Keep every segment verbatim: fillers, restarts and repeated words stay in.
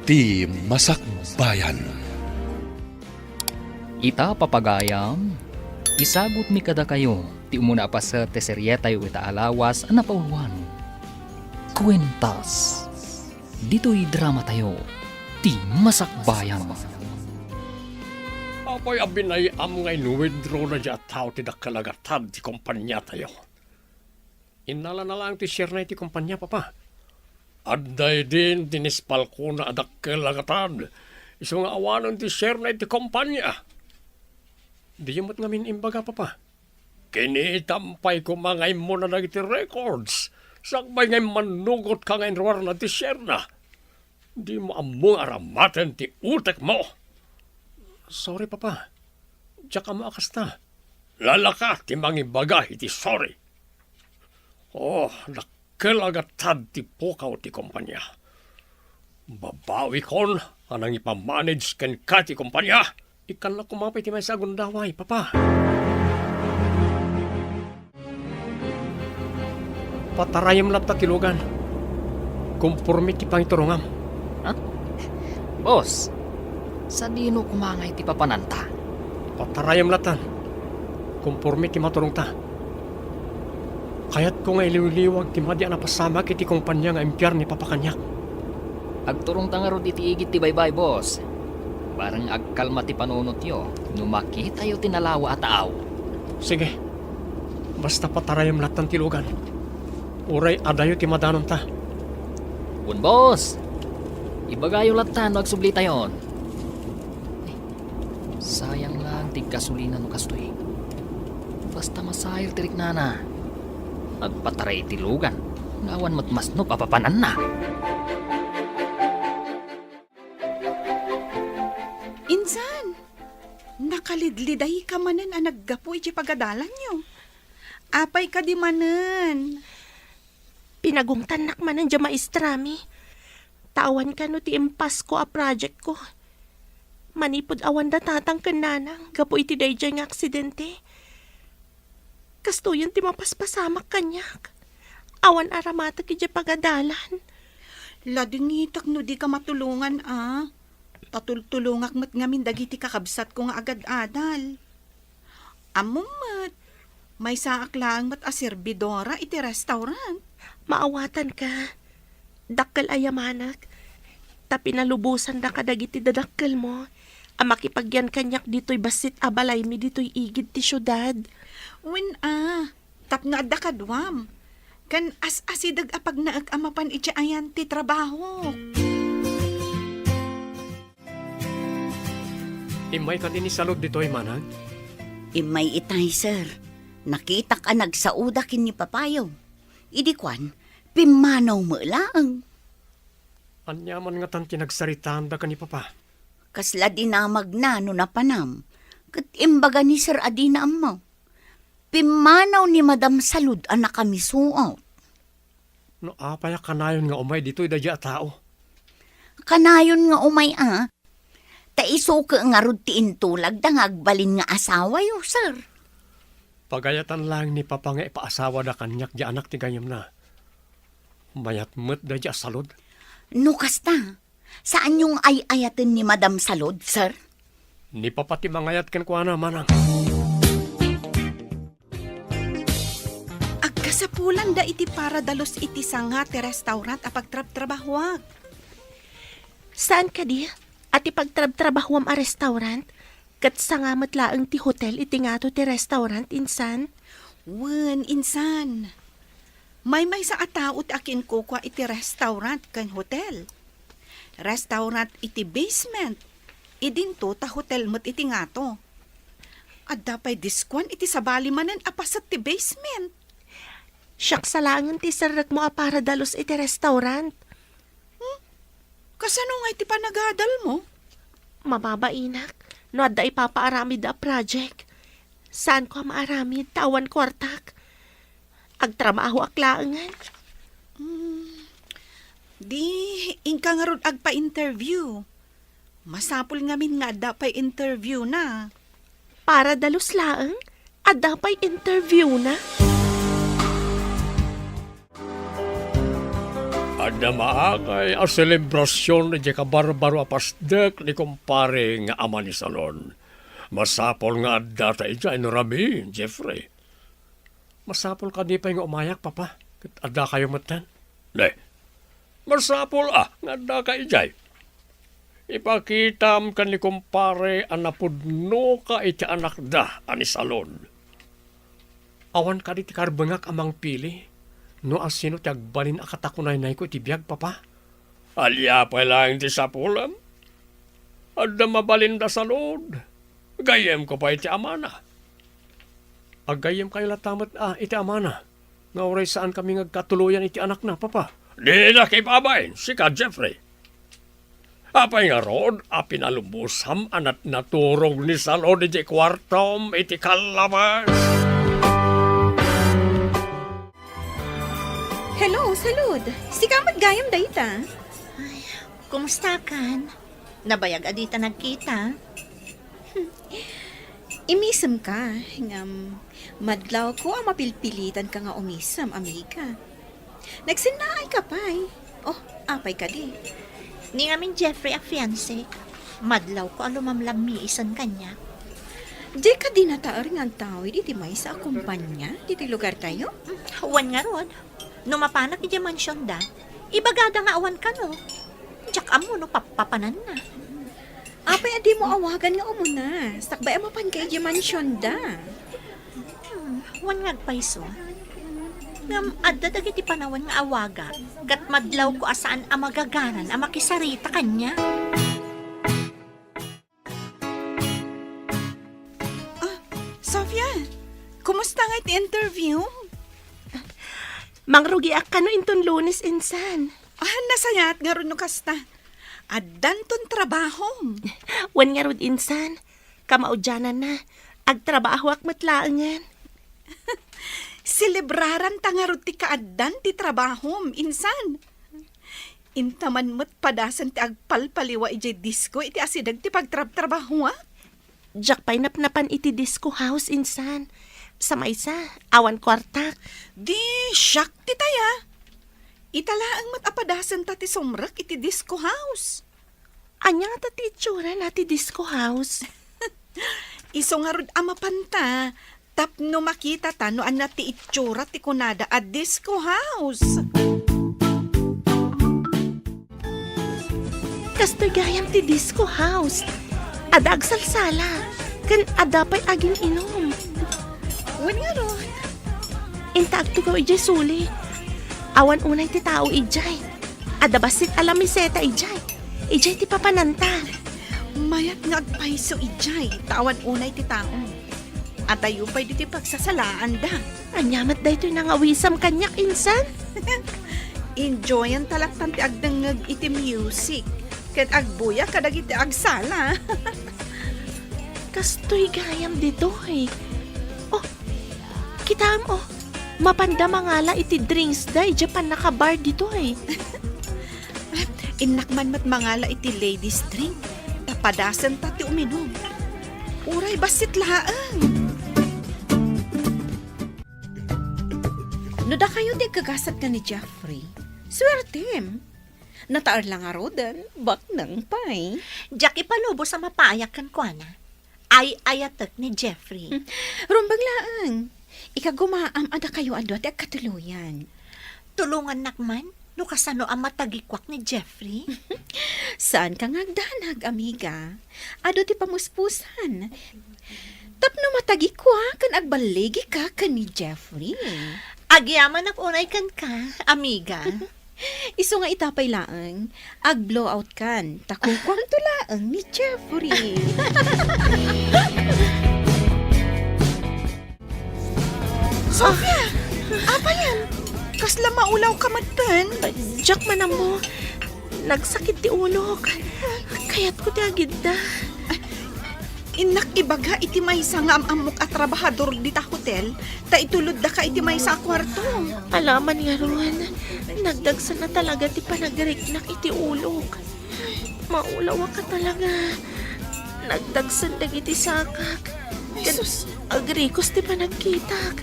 Ti Masakbayan. Ita, papagayam, isagutmi kadakayo ti umuna a paset ti serietayo ita a lawas a napauloan, Kuentas. Ditoy dramatayo, Ti Masakbayan. Apay a binay-am nga in-withdraw daydiay a tao ti dakkel a gatad ti kompaniatayo? Innalana laeng ti share-na iti kompania, Papa. Adda idin ti nispalkona a dakkel a gatad, isu nga awanen ti share-na iti kompania. Diyo met ngamin imbaga, Papa. Kinitam pay koma nga immuna dagiti records, sakbay nga immannugotka nga inruarna ti share-na. Dimo ammo nga aramaten ti utekmo. Sorry, Papa. Diak ammo a kasta. Lalaka ti mangibaga iti sorry. Oh, dakkel a gatad ti pukaw ti kompania. Babawikon a nangipamanage kenka ti kompania. Ikkannak koma pay ti maysa a gundaway, Papa. Patarayem latta ti lugan. Komporme ti pangiturongam. Ha? Boss, sadino koma ngay ti papananta? Patarayem lattan. Komporme ti maturongta. Kayatko nga iliwliwag ti madi a napasamak iti kompania nga impiar ni Papa kaniak. Agturongta ngarud iti igid ti baybay, boss. Bareng agkalma ti panunotyo no makitayo ti nalawa a tao. Sige. Basta patarayem lattan ti lugan. Uray adayo ti madanonta. Wen, boss. Ibagayo lattan no agsublitayon. Sayang lang ti gasolina no kastoy. Basta masair ti riknana. Agpataray iti lugan nga awan met masnop a papananna. Insan, nakalidlidayka manen a naggapu iti pagadalanyo. Apay kadi manen? Pinagungtannak manen diay maestrami. Ta awan kano ti impasko a projectko. Manipud awanda tatang ken nanang gapu iti daydiay nga aksidente. Kastoyen ti mapaspasamak kaniak. Awan aramatek idiay pagadalan. Ladingitek no dika matulongan a. Ta tultulongak met ngamin dagiti kakabsatko nga agad-adal. Ammom met, maysaak laeng met a serbidora iti restaurant. Maawatanka. Dakkel a yamanak. Ta pinalubosandak kadagiti dadakkelmo a makipagyan kaniak ditoy bassit a balaymi ditoy igid ti siudad. Wen a, tapno adda kaduam. Ken as-asideg a pagnaek a mapan iti ayan ti trabahok. Immayka ti ni Salud ditoy, manang? Immay itay, sir. Nakitak a nagsaoda ken ni papayo. Idi kuan, pimmanaw met laeng. Ania man ngatan ti nagsaritaanda ken ni papa? Kasla dinamagna no napanam, ket imbaga ni sir a dina ammo. Pimmanaw ni Madam Salud a nakamisuot. No apay a kanayon nga umay ditoy daydiay a tao? Kanayon nga umay a. Ta isu ket ngarud ti intulagda nga agbalin nga asawayo, sir. Pagayatan laeng ni papa nga ipaasawada kaniak diay anak ti gayyemna. Mayat met daydiay a Salud. No kasta, saanyo nga ay-ayaten ni Madam Salud, sir? Ni papa ti mangayat kenkuana, manang. Agkasapulanda iti para dalus iti sanga ti restaurant a pagtrabtrabahoak. Saan kadi a ti pagtrabtrabahoam a restaurant, ket sanga met laeng ti hotel iti ngato ti restaurant, insan? Wen, insan. Maymaysa a tao ti akinkukua iti restaurant ken hotel. Restaurant iti basement, idinto ta hotel met iti ngato. Adda pay diskuan iti sabali manen a paset ti basement. Siak sa laengen ti serrekmo a para dalus iti restaurant. Hmm? Kasano ngay ti panagadalmo? Mababainak no adda ipapaaramid a project. Saanko a maaramid ta awan kuartak. Agtrabahoak laengen. Hmm. Di, inka ngarud agpa-interview. Masapul ngamin nga adda pay interview na. Para dalus laeng, adda pay interview na. A Adda maakay a selebrasion idiay kabarbaro a pasdek ni kumpare nga ama ni Salon. Masapul nga addata idiay no rabii, Jeffrey. Masapul kadi pay nga umayak, Papa, ket addakayo metten? Ne, masapul a nga addaka idiay. Ipakitam ken ni kumpare a napudnoka iti anakda a ni Salon. Awan kadi ti karbengak a mangpili no asino ti agbalin a katakunaynayko iti biag, Papa? Ania pay laeng ti sapulem? Adda mabalin da Salon. Gayyemko pay iti amana. Aggayyemkayo latta met a iti amana nga uray saankami nga agkatuloyan iti anakna, Papa. Dinak ibabain, sika, Jeffrey. Apay ngarud a pinalubosam a natnaturog ni Salon idiay kuartom iti kallabas? Hello, Salud. Sika met gayam dayta. Ay, kumustakan? Nabayag a dita nagkita. Imisemka, ngem madlawko a mapilpilitanka nga umisem, amiga. Nagsennaayka pay. Oh, apay kadi? Ni ngamin Jeffrey a fiancé, madlawko a lumamlammiisen kaniak. Di kadi nataer nga agtawid iti maysa a kompania ditoy lugartayo? Mm, wen ngarud. No mapanak idiay mansionda, ibagada nga awan kano. Diak ammo no pappapananna. Apay a dimo awagan nga umuna, sakbay a mapanka idiay mansionda? Hmm, wen nga agpayso. Ngem adda dagiti panawen nga awagak, ket madlawko a saan a magagaran a makisarita kaniak. Ah, Sofia, kumusta nga iti interview? Mangrugiak kano inton Lunes insan. Ah, nasayaat ngarud no kasta. Addanton trabahom. Wen ngarud insan, kamaudiananna, agtrabahoak met laengen. Selebraranta ngarud ti kaaddan ti trabahom, insan. Inta man met padasen ti agpalpaliwa idiay disko iti asideg ti pagtrabtrabahoak. Diak pay napnapan iti disco house, insan. Sa maysa, awan kuartak. Di, siak ti taya. Ita laeng met a padasenta ti sumrek iti disco house. Ania ngata ti itsurana ti disco house? Isu ngarud a mapanta, tapno makitata no ania ti itsura ti kunada a disco house. Kastoy gayam ti disco house. Adda agsalsala, ken adda pay agin-inum. Wen ngarud. Inta agtugaw idiay suli. Awan unay ti tao idiay. Adda bassit a lamiseta idiay. Idiay ti papananta. Mayat nga agpayso idiay, ta awan unay ti tao. Adayo pay ditoy pagsasalaanda. Ania met daytoy nangawisam kaniak, insan? Enjoyanta lattan ti agdengngeg iti music ken agbuya kadagiti agsala. Kastoy gayam ditoy. Oh, kitaem, oh. Mapanda mangala iti drinksda idiay pannakabar ditoy. Innak man met mangala iti ladies drink, ta padasenta ti uminum. Uray bassit laeng. No dakayo ti agkagasat ken ni Jeffrey, suertem. Nataer la ngaruden, baknang pay. Diak ipalubos a mapaayak kenkuana. Ay-ayatek ni Jeffrey. Rumbeng laeng. Ikagumaam a dakayo a dua ti agkatuloyan. Tulongannak man no kasano a matagikuak ni Jeffrey. Saanka nga agdanag, amiga. Adu ti pamuspusan. Tapno matagikuak ken agballigika ken ni Jeffrey. Agyamanak unay kenka, amiga. Isu nga ita pay laeng, ag-blowout kan, ta kukuamto laeng ni Jeffrey. Sofia! Apayen? Kasla maulawka metten? Diak man ammo. Nagsakit ti ulok. Kayatko ti agidda. Innak ibaga iti maysa nga am-ammok a trabahador dita hotel, ta ituluddaka iti maysa a kuarto. Alaman ngarud, nagdagsen a talaga ti panagriknak iti ulok. Maulawak a talaga. Nagdagsen dagiti sakak. Ket Jesus! Agrikos ti panagkitak.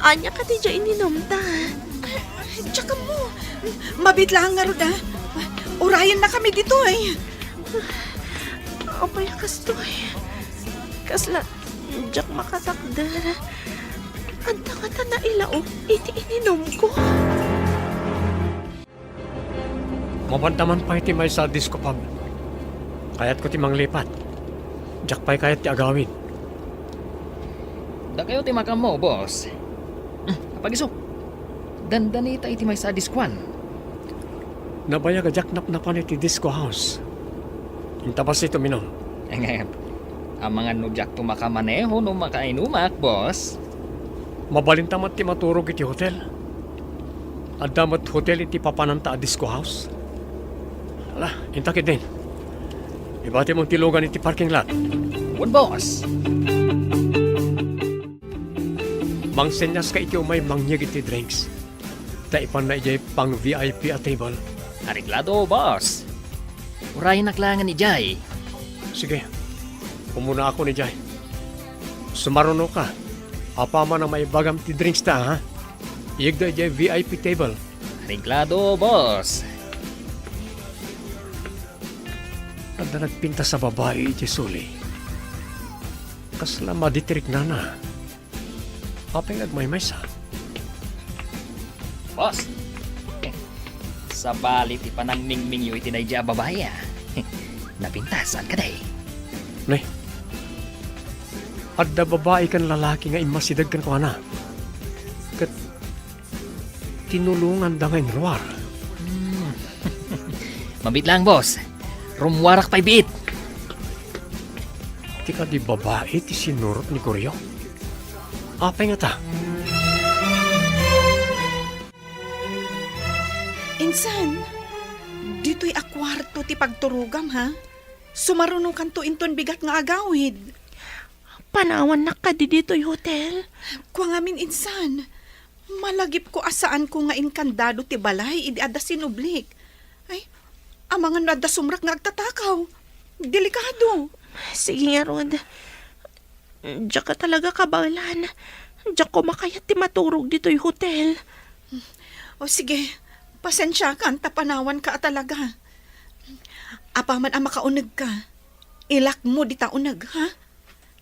Ania kadi diay ininumta? Ay, diak ammo. Mabiit laeng ngarud, a. Urayennakami ditoy. Apay a kastoy? Kasla diak makatakder. Adda ngata nailaok iti ininumko. Mabanda man pay ti maysa a disco pub. Kayatko ti manglipat. Diak pay kayat ti agawid. Dakayo ti makaammo, boss. Hmm, apagisok. Dandanita iti maysa a diskoan. Nabayag a diak napnapan iti disco house. Inta bassit uminom. Ngem, amangan no diakto makamaneho no makainumak, boss. Mabalinta met ti maturog iti hotel. Adda met hotel iti papananta a disco house. Ala, inta ketdin. Ibatim ti lugan iti parking lot. Wen, boss. Mangsenyas ka iti umay mangyeg iti drinks. Ta ipanna idiay pang V I P a table. Areglado, boss. Urayenak laengen idiay. Sige. Umuna ako idiay. Sumaruno ka. Apaman a maibagam ti drinks ta, ha? Iyegda idiay V I P table. Areglado, boss. Adda nagpintas a babai iti suli. Kasla madi ti riknana. Apay nga agmaymaysa? Boss, sabali ti panangmingmingyo iti daydiay a babai, a. Napintas, saan kadi? Ne. Adda babai ken lalaki nga immasideg kenkuana. Ket tinulonganda nga inruar. Hmm. Mabiit laeng, boss. Rummuarak pay biit. Ti kadi babai ti sinurot ni Goryo? Apay ngata? Insan, ditoy a kuarto ti pagturogam, ha? Sumarunokanto inton bigat nga agawid. Panawannak kadi ditoy hotel? Kua ngamin, insan. Malagipko a saanko nga inkandado ti balay idi adda sinublik. Ay, amangan no adda sumrak nga agtatakaw. Delikado. Sige ngarud. Diak a talaga kabaelan. Diak koma kayat ti maturog ditoy hotel. O sige, pasensiakan ta panawanka a talaga. Apaman a makaunegka, ilakmo dita uneg, ha?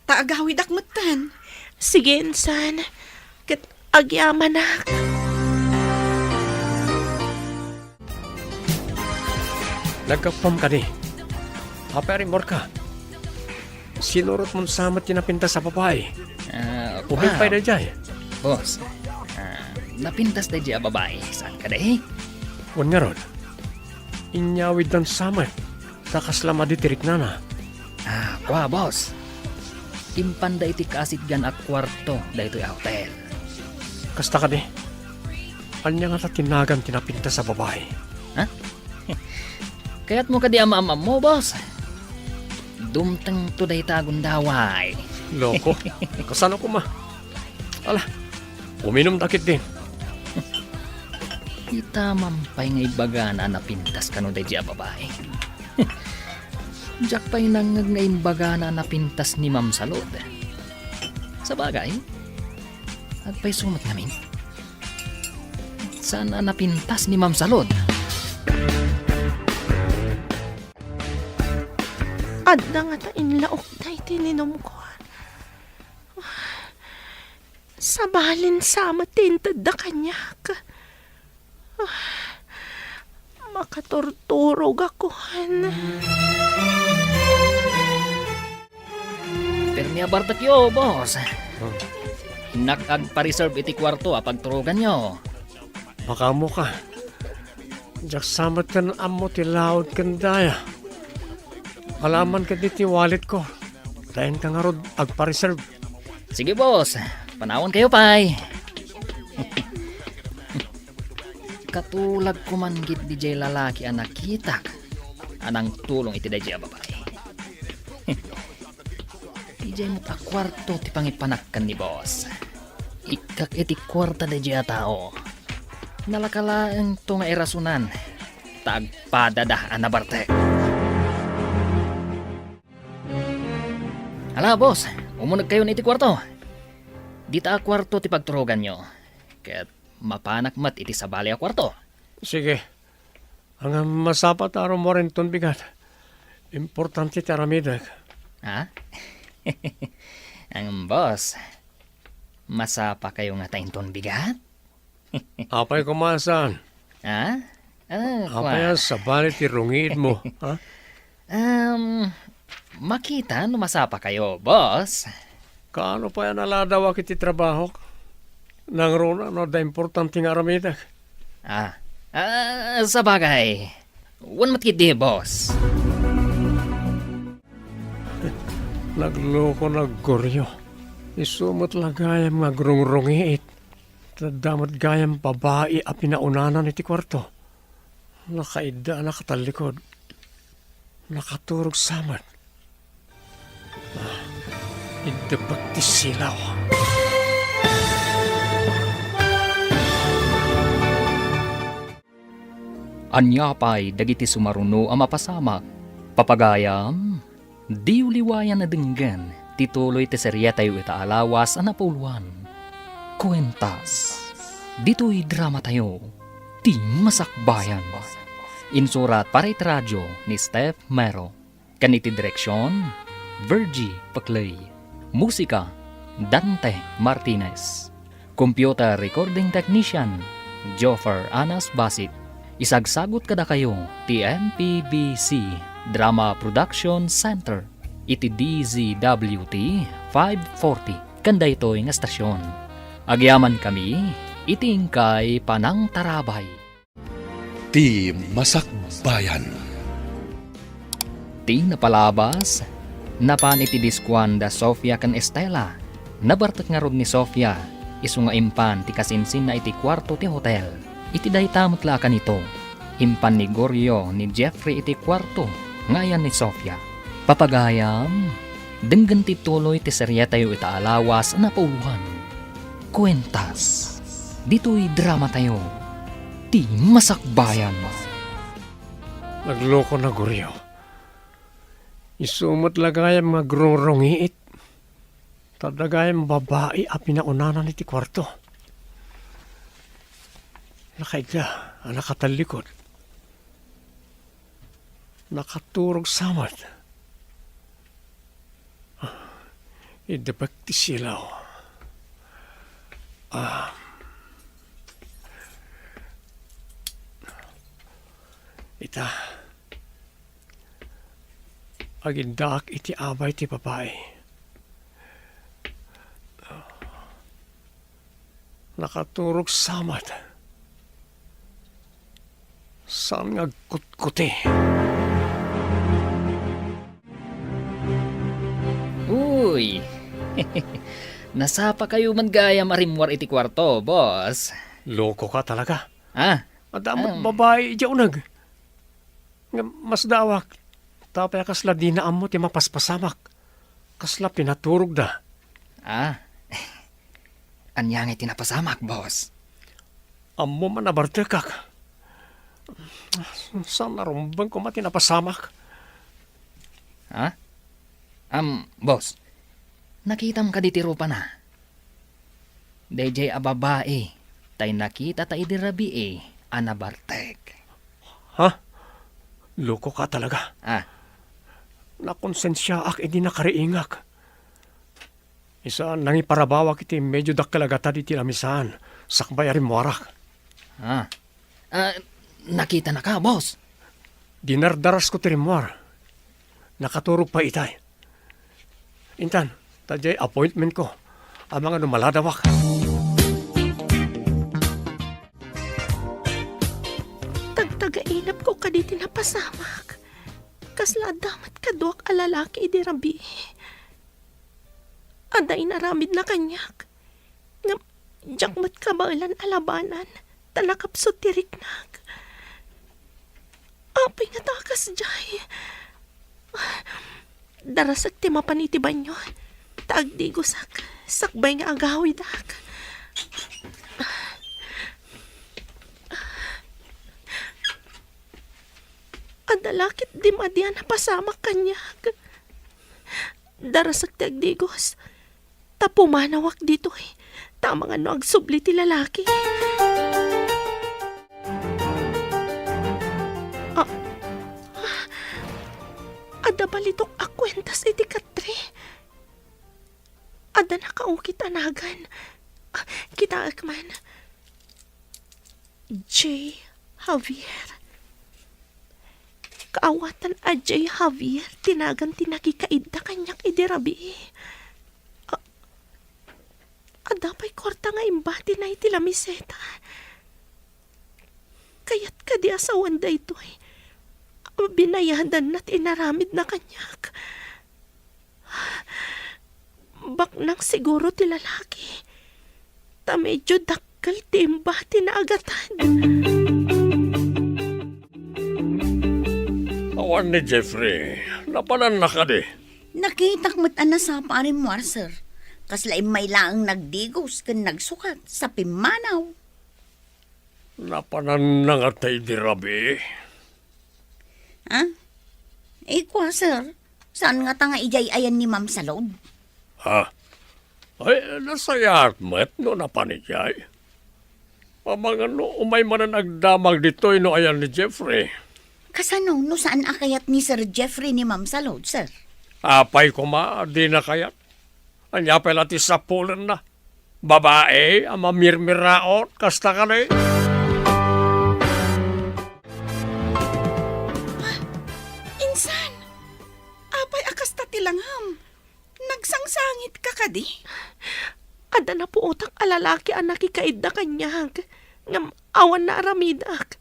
Ta agawidak metten. Sige, insan. Ket agyamanak. Naggapuam kadi. Apay a rimmuarka? Sinurotmon sa met ti napintas a babai. Ah, Ubing pay daydiay. Boss, ah, napintas daydiay a babai. Saan kadi? Wen ngarud. Inyawiddan sa met. Ta kasla madi ti riknana. Ah, kua, boss. Impanda iti kaasitgan a kuarto daytoy a hotel. Kasta kadi? Ania ngata ti nagan ti napintas a babai? Ha? Kayatmo kadi a maam-ammo, boss? Dumtengto dayta a gundaway. Loko. Kasano koma? Ala, uminumda ketdin. Itamam pay nga ibagana a napintas kano daydiay a babai. Diak pay nangngeg nga imbagana a napintas ni Ma'am Salud. Sabagay, agpayso met ngamin. Saan a napintas ni Ma'am Salud? Adda ngata inlaokda iti ininumko. Sabalin sa met ti intedda kaniak. Makaturturogakon. Permi a bartekyo, boss. Hmm. Innak agpa-reserve iti kuarto a pagturoganyo. Makaammoka. Diak sa met ken ammo ti laud ken daya. Alaman ketdi ti walletko. Dayanka ngarud agpa-reserve. Sige, boss. Panawankayo pay. Katulag koman ketdi jay lalaki a nakitak a nangtulong iti dayjay a babai. Idiay met a kuarto ti pangipanak ken ni boss. Ikkak iti kuarta dayjay a tao. Nalaka laengto nga irasonan ta agpadada a nabartek. Ala, boss, umunegkayon iti kuarto. Dita a kuarto ti pagturoganyo. Ket mapanak met iti sabali a kuarto. Sige. Ngem masapa ta rummuar inton bigat. Importante ti aramidek. Ha? Ngem, boss, masapakayo ngata inton bigat? Apay koma saan? Ha? Ah, Apay kua. a sabali ti rungiitmo, ha? Um, makita no masapakayo, boss. Kaano pay a naladawak iti trabahok? Nangruna no adda importante nga aramidek. Ah, ah, sabagay. Wen met ketdi, boss. Nagloko, naggurio. Isu met la gayam nga agrungrungiit. Adda met gayam babai a pinaunana iti kuarto. Nakaidda a nakatallikod. Nakaturog sa met. Ah, iddeppek ti silaw. Ania pay dagiti sumaruno a mapasamak? Papagayam, diyo liwayan a denggen ti tuloy ti serietayo ita a lawas a napauluan. Kuentas. Ditoy dramatayo, Ti Masakbayan. Insurat para iti radio ni Steph Mero. Ken iti direksion, Virgie Paclay. Musika, Dante Martinez. Computer recording technician, Joffer Anas Basit. Isagsagut kadakayo ti M P B C Drama Production Center iti D Z W T five forty ken daytoy nga estasion. Agyamankami iti inkay panangtarabay. Ti Masakbayan. Ti napalabas, napan iti diskuan da Sofia ken Estela. Nabartek ngarud ni Sofia, isu nga impan ti kasinsinna iti kuarto ti hotel. Iti dayta met la a kanito, impan ni Gorio ni Jeffrey iti kuarto nga ayan ni Sofia. Papagayam, denggen ti tuloy ti serietayo ita a lawas a napauluan. Kuentas. Ditoy dramatayo, Ti Masakbayan. Nagloko na, Gorio. Isu met la gayam nga agrungrungiit. Ta adda gayam babai a pinaunana iti kuarto. Nakaidda a nakatallikod. Nakaturog sa met. Iddeppek ti silaw. Ah. Ita, agiddaak iti abay ti babai. Nakaturog sa met. Saan nga agkutkuti? Uy! Nasapakayo met gayam a rimmuar iti kuarto, boss. Loko ka talaga. Ah? Adda met Ah. babai idiay uneg. Ngem masdaawak, ta apay a kasla dina ammo ti mapaspasamak? Kasla pinaturogda. Ah. Ania ngay ti napasamak, boss? Ammom a nabartekak. Saan a rumbeng koma ti napasamak. Ha? Am, boss, nakitam kadi ti rupana? Daydiay a babai, tay nakitata idi rabii a nabartek. Ha? Loko ka talaga. Ah. Nakonsensiaak idi nakariingak. Isa, nangiparabawak iti medio dakkel a gatad iti lamisaan, sakbay a rimmuarak. Ah. Ah, nakitanaka, boss? Dinardarasko ti rimmuar. Nakaturog pay itay. Intan, ta diay appointmentko. Amangan no maladawak. Tagtagainepko kadi ti napasamak. Kasla adda met kaduak a lalaki idi rabii. Adda inaramidna kaniak. Ngem diak met kabaelan a labanan, ta nakapsut ti riknak. Apay ngata a kasdiay? Darasek ti mapan iti banio, ta agdigosak, sakbay nga agawidak. Adda la ketdi madi a napasamak kaniak. Darasek ti agdigos, ta pumanawak ditoy, ta amangan no agsubli ti lalaki. Adda balitok a kuentas iti katre. Adda nakaukit a nagan. Ah, kitaek man. J. Javier. Kaawatan a J. Javier ti nagan ti nakikaidda kaniak idi rabii. A-, adda pay kuarta nga imbatina iti lamiseta. Kayat kadi a sawen daytoy a binayadanna ti inaramidna kaniak? Baknang siguro ti lalaki, ta medyo dakkel ti imbatina a gatad. Awan ni Jeffrey, napananna kadi? Nakitak met a nasapa a rimmuar, sir. Kasla immay laeng nagdigos ken nagsukat sa pimmanaw. Napananna ngata idi rabii? Ha? Eh, kua, sir. Saan ngata nga idiay ayan ni Ma'am Salud? Ha? Ay, nasayaat met no napan idiay. Amangan no umay manen agdamag ditoy no ayan ni Jeffrey. Kasano no saan a kayat ni Sir Jeffrey ni Ma'am Salud, sir? Apay koma, dina kayat. Ania pay la ti sapulenna? Babai a mamirmiraot, kasta kadi? Ah, insan! Apay a kasta ti langam? Nagsangsangitka kadi? Adda napuotak a lalaki a nakikaidda kaniak, ngem awan naaramidak.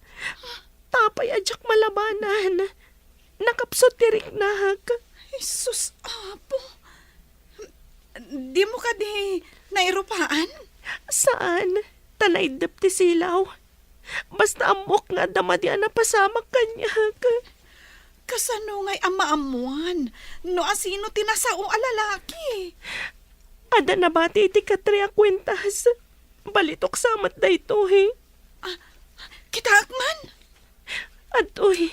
Apay a diak malabanan. Nakapsut ti riknak. Jesus, Apo! Dimo kadi nairupaan? Saan, ta naiddep ti silaw. Basta ammok nga adda madi a napasamak kaniak. Kasano ngay a maammuan no asino ti nasao a lalaki? Adda nabati iti katre a kuentas. Balitok sa met daytoy. Ah, kitaek man? Adtoy,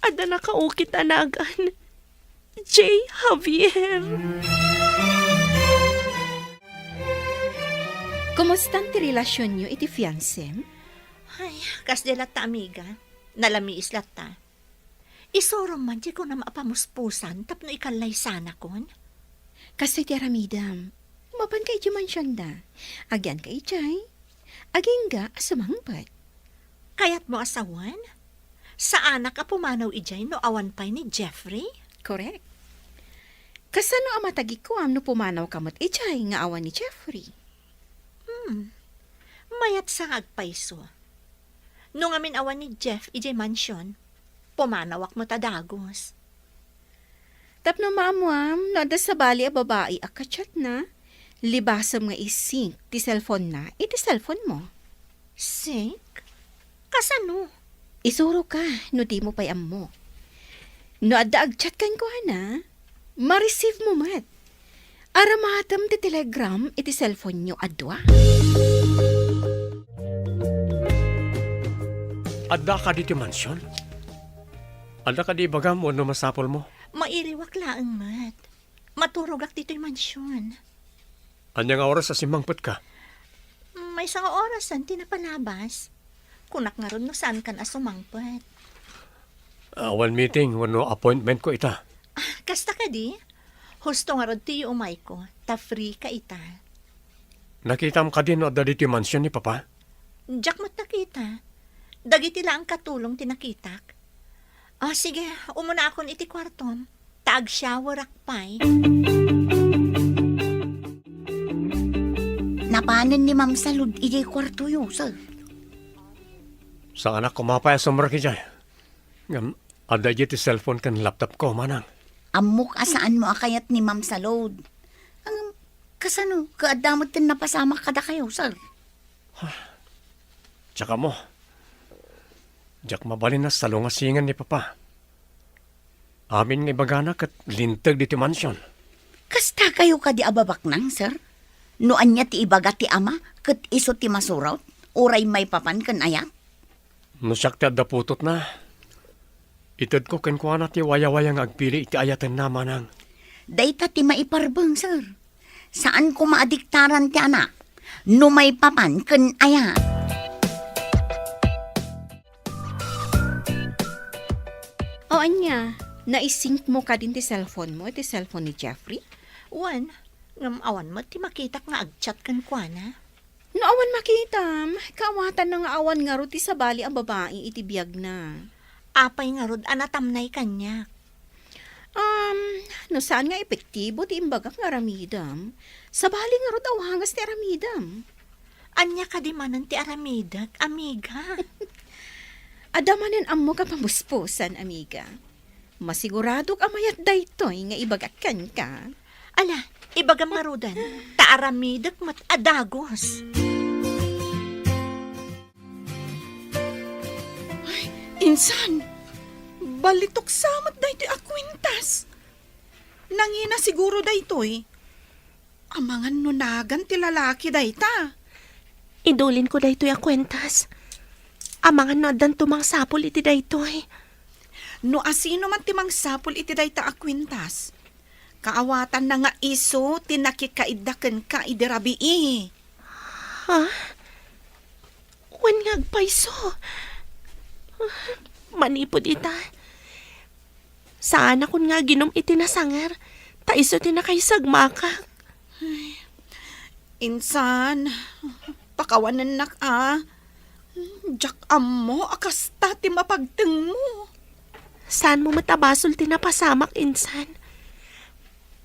adda nakaukit a nagan. J. Javier. Kumustan ti relasionyo iti fiancem? Ay, kasdi latta, amiga. Nalamiis latta. Isurom man ti kunam a pamuspusan tapno ikallaysanakon. Kastoy ti aramidem. Mapanka idiay mansionda. Agyanka idiay. Agingga a sumangpet. Kayatmo a sawen? Saanak a pumanaw idiay no awan pay ni Jeffrey? Korek. Kasano a matagikuam no pumanawka met idiay nga awan ni Jeffrey? Hmm. Mayat sa nga agpayso. No ngamin awan ni Jeff idiay mansion, pumanawak met a dagus. Tapno maammuam no adda sabali a babai a kachatna, libasem nga i-sync ti cellphone-na iti cellphone-mo. Sync? Kasano? Isuroka no dimo pay ammo. No adda agchat kenkuana, ma-receive mo met. Aramatem ti telegram iti cellphone-yo a dua. Adda kadi ti mansion? Adda kadi ibagam wenno masapulmo? Mairiwak laeng met. Maturogak ditoy mansion. Ania nga oras a simmangpetka? Maysa nga orasen ti napalabas. Kunak ngarud no saankan a sumangpet. Awan meeting wenno appointmentko ita. Ah, kasta kadi? Husto ngarud ti yuumayko, ta freeka ita. Nakitam kadi no adda ditoy mansion ni Papa? Diak met nakita. Dagiti laeng katulong ti nakitak. Ah, sige, umunaakon iti kuartom, ta agshowerak pay. Napanen ni Ma'am Salud idiay kuartoyo, sir? Saanak koma pay a sumrek idiay. Ngem, adda idiay ti cellphone ken laptopko, manang. Ammok a saanmo a kayat ni Ma'am Salud. Ngem, kasano, ket adda met ti napasamak kadakayo, sir? Diak ammo. Diak mabalin a salungasingen ni Papa. Amin nga ibagana ket linteg ditoy mansion. Kastakayo kadi a babaknang, sir? No ania ti ibaga ti ama ket isu ti masurot, uray maipapan ken ayat? No siak ti adda putotna, itedko kenkuana ti wayawaya nga agpili iti ayatenna, manang. Dayta ti maiparbeng, sir. Saan koma a diktaran ti anak no maipapan ken ayat. O ania, Naisingmo kadin ti cellphone mo iti cellphone ni Jeffrey? Wen, ngem awan met ti makitak nga agchat kenkuana. No awan makitam, kaawatanna nga awan ngarud ti sabali a babai iti biagna. Apay ngarud a natamnay kaniak? Um, no saan nga epektibo ti imbagak nga aramidem, sabali ngarud a wagas ti aramidem. Ania kadi manen ti aramidek, amiga? Adda manen ammok a pabusbusan, amiga. Masiguradok a mayat daytoy nga ibagak kenka. Ala, ibagam ngaruden, ta aramidek met a dagus. Ay, insan, balitok sa met daytoy a kuentas. Nangina siguro daytoy. Amangan no nagan ti lalaki dayta. Idulinko daytoy a kuentas. Amangan no addan tumangsapul iti daytoy. No asino man ti mangsapul iti dayta a kuentas, kaawatanna nga isu ti nakikaidda kenka idi rabii. Ha? Wen nga agpayso. Manipud ita, saanakon nga aginum iti nasanger, ta isu ti nakaisagmakak. Ay, insan, pakawanennak a. Diak ammo a kasta ti mapagtengmo. Saanmo met a basol ti napasamak, insan.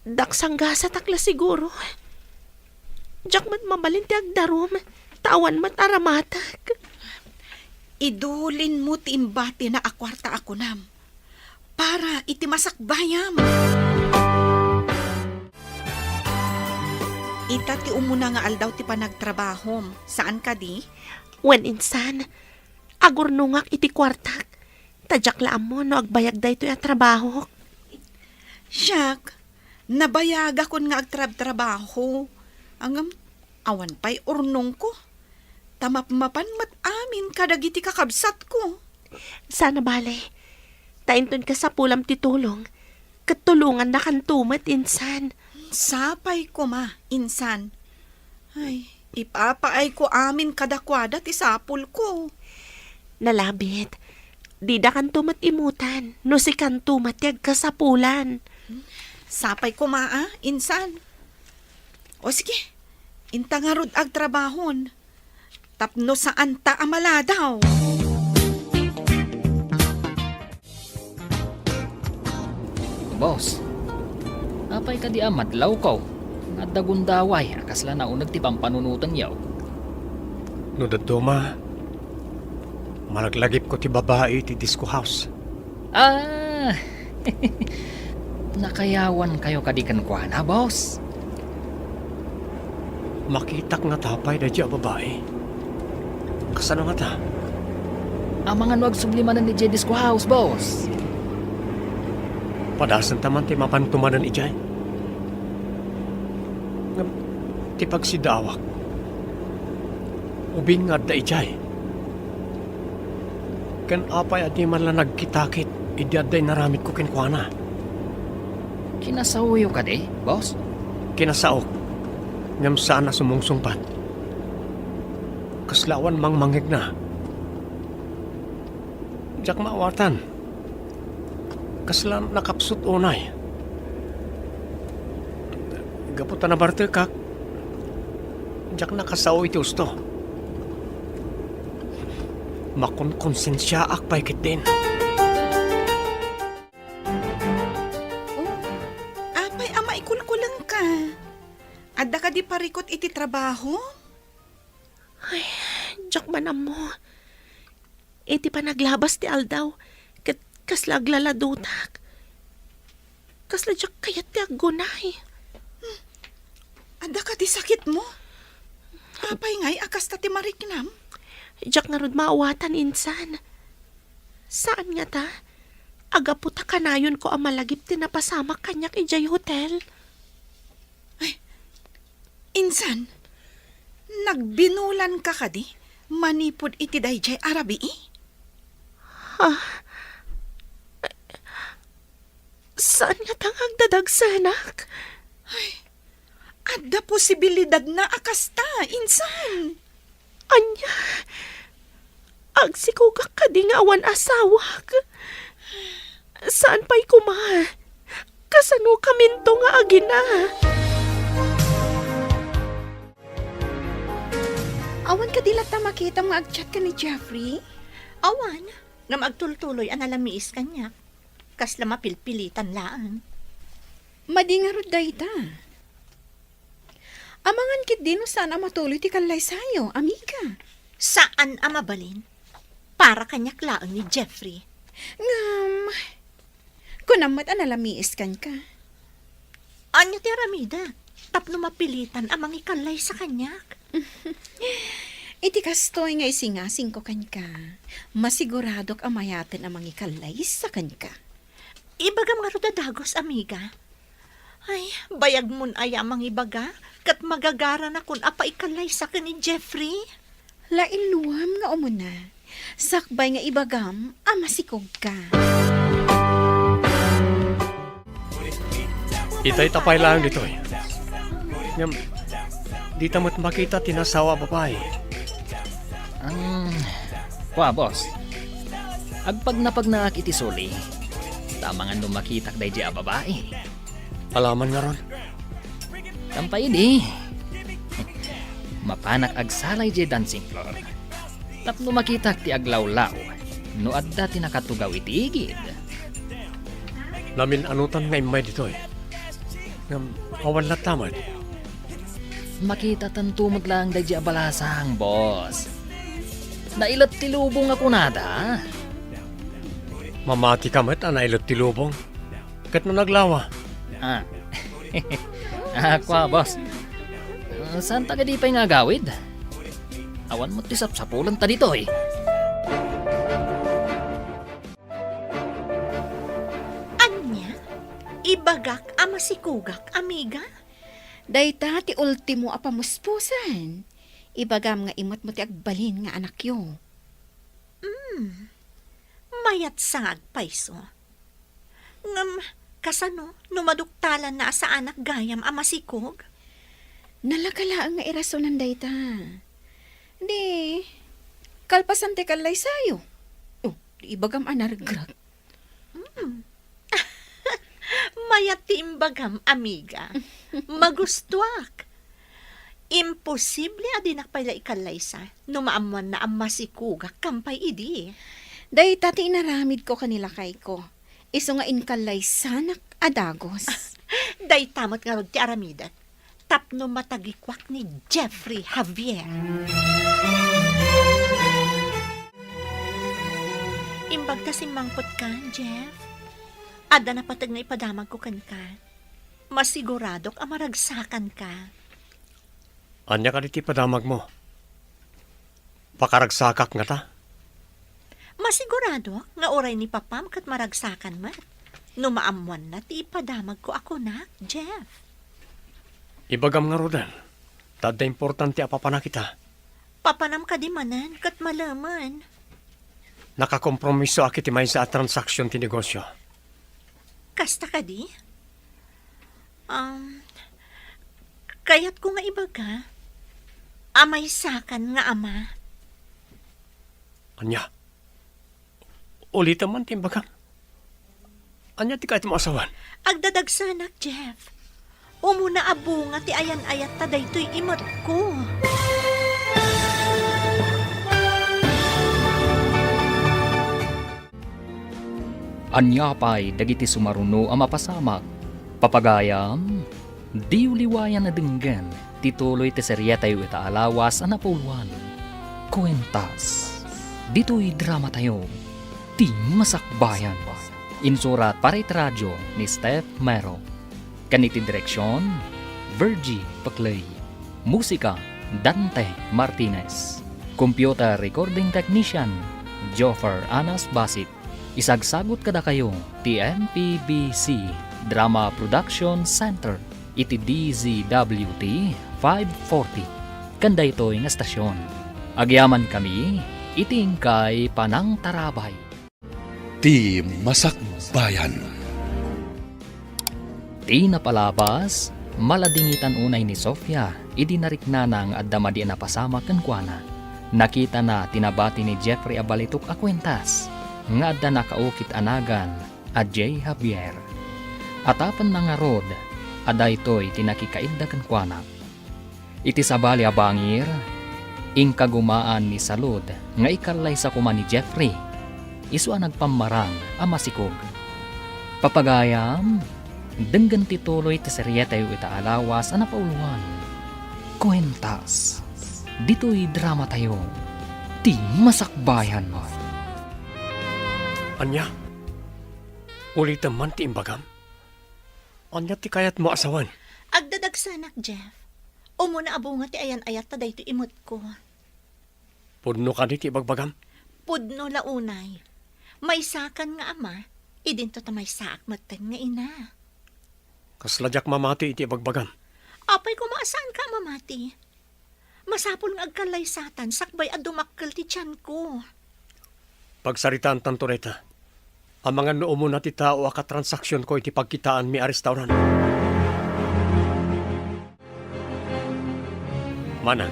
Daksanggasatak la siguro. Diak met mabalin ti agdarum, ta awan met a ramatak. Idulinmo ti imbatina a kuarta a kunam para iti masakbayam. Ita ti umuna nga aldaw ti panagtrabahom, saan kadi? Wen insan, agurnongak iti kuartak, ta diak la ammo no agbayag daytoy a trabahok. Siak, nabayagakon nga agtrabtrabaho. Ngem, awan pay urnongko. Ta mapmapan met amin kadagiti kakabsatko. Saan a bale, ta inton kasapulam ti tulong, ket tulongannakanto met, insan. Sapay koma, insan. Ay, ipapaayko amin kadakuada ti sapulko. Nalabit, didakanto met imutan no sikanto met ti agkasapulan. Sapay koma a, insan. O sige, inta ngarud agtrabahon. Tapno saanta a maladaw. Boss, apay kadi a madlawko? Adda gundaway a kasla nauneg ti pampanunotenyo. No dadduma, malaglagipko ti babai iti disco house. Ah! Nakayawankayo kadi kenkuana, boss? Makitak ngata pay daydiay a babai. Kasano ngata? Amangan no agsubli manen idiay disco house, boss. Padasenta man ti mapan tumanen idiay. Ngem ti pagsidaawak, ubing nga adda idiay. Ken apay a di man la nagkitakit idi adda inaramidko kenkuana? Kinasaoyo kadi, boss? Kinasaok, ngem saan a sumungsungbat. Kasla awan mangmangngegna. Diak maawatan. Kasla nakapsut unay. Gapu ta nabartekak, diak nakasao iti husto. Makonkonsensiaak pay ketdin. Oh, apay a maikulkulengka? Adda kadi parikut iti trabaho? Ay, diak man ammo. Iti panaglabas ti aldaw, ket kasla aglaladutak. Kasla diak kayat ti aggunay. Hmm. Adda kadi sakitmo? Apay ngay a kasta ti mariknam? Diak ngarud maawatan, insan. Saan ngata? Agapu ta kanayonko a malagip ti napasamak kaniak idiay hotel. Ay, insan, nagbinulanka kadi manipud iti daydiay a rabii? Ha? Saan ngata nga agdadagsenak? Ay, adda posibilidadna a kasta, insan. Ania? Agsikogak kadi nga awan asawak? Saan pay koma? Kasano kaminto nga agina? Awan kadi latta makitam nga agchat ken ni Jeffrey? Awan, ngem agtultuloy a nalamiis kaniak. Kasla mapilpilitan laeng. Madi ngarud dayta. Amangan ketdi no saan a matuloy ti kallaysayo, amiga. Saan a mabalin. Para kaniak laeng ni Jeffrey. Ngem, kunam met a nalamiis kenka. Ania ti aramidek tapno mapilitan a mangikallaysa kaniak? Iti kastoy nga isingasingko kenka, masiguradok a mayaten a mangikallaysa kenka. Ibagam ngarud a dagus, amiga. Ay, bayagmon aya a mangibaga, ket magagaranakon a paikallaysa ken ni Jeffrey. Lainluam nga umuna, sakbay nga ibagam a masikogka. Itay ta pay laeng ditoy. Ngem, dita met makita ti nasawa a babai. Ang, kua, boss. Agpagnapagnaak iti suli. Ta amangan no makitak daydi a babai. Alaman ngarud. Kampay idi. Mapanak agsala idiay dancing floor. Tapno makitak ti aglawlaw no adda ti nakatugaw iti igid. Namin-anotan nga immay ditoy. Ngem, awan latta met. Makitatanto met laeng daydi a balasang, boss. Nailet ti lubong a kunada. Mamatika met a nailet ti lubong. Ket no naglawa? Ah. Ah, kua, boss. Ah, saan ta kadi pay nga agawid? Awan met ti sapsapulanta ditoy. Ania? Ibagak a masikogak, amiga? Dayta ti ultimo a pamuspusan. Ibagam nga immetmo ti agbalin nga anakyo. Mm. Mayat sa nga agpayso. Ngem, kasano no maduktalanna a saanak gayam a masikog? Nalaka laeng nga irasonan dayta. Di, kalpasan ti kallaysayo. Oh, di ibagam a naregreg. Mm. Mayat ti imbagam, amiga. Magustuak. Imposible a dinak pay la ikallaysa no maammoanna a masikogak kampay idi. Dayta ti inaramidko ken ni lakayko. Isu nga inkallaysanak a dagus. Dayta met ngarud ti aramidek tapno matagikuak ni Jeffrey Javier. Imbag ta simmangpetka, Jeff, adda napateg nga ipadamagko kenka. Masiguradok a maragsakanka. Ania kadi ti ipadamagmo? Pakaragsakak ngata? Masiguradok nga uray ni papam ket maragsakan met no maammoanna ti ipadamagko a kunak, Jeff. Ibagam ngaruden, ta adda importante a papanak ita. Papanam kadi manen ket malemen. Nakakompromisoak iti maysa a transaksion ti negosio. Kasta kadi? Um, kayatko nga ibaga a maysakan nga ama. Ania? Ulitem man ti imbagam. Ania ti kayatmo a sawen? Agdadagsanak, Jeff. Umuna a bunga ti ayan-ayatta daytoy imatko. Ania pay dagiti sumaruno a mapasamak? Papagayam, diyo liwayan a denggen ti tuloy ti serietayo ita a lawas a napuloan. Kuentas. Ditoy dramatayo, Ti Masakbayan. Insurat para iti radio ni Steph Mero. Ken iti direksion, Virgie Peclay. Musika, Dante Martinez. Computer recording technician, Joffer Anas Basit. Isagsagut kadakayo ti M P B C Drama Production Center iti D Z W T five forty. Ken daytoy nga estasion, agyamankami iti inkay panangtarabay. Ti Masakbayan. Ti napalabas, maladingitan unay ni Sofia idi nariknana nga adda madi a napasamak kenkuana. Nakitana ti nabati ni Jeffrey a balitok a kuentas nga adda nakaukit a nagan Adiay Javier. Atapenna ngarud a daytoy ti nakikaidda kenkuana. Iti sabali a bangir, inkagumaan ni Salud nga ikallaysa koma ni Jeffrey, isu a nagpammarang a masikog. Papagayam, denggen ti tuloy ti serietayo ita a lawas a napauloan. Kuentas, ditoy dramatayo, ti masakbayan. Ania? Ulitem man ti imbagam? Ania ti kayatmo a sawen? Agdadagsanak, Jeff. Umuna a bunga ti ayan-ayat ta daytoy imutko. Pudno kadi ti ibagbagam? Pudno la unay. Maysakan nga ama, idinto ta maysaak metten nga ina. Kasla diak mamati iti ibagbagam. Apay koma a saanka a mamati? Masapul nga agkallaysatan sakbay a dumakkel ti tianko. Pagsaritaantanto dayta. Amangan no umuna ti tao a katransaksionko iti pagkitaanmi a restaurant. Manang,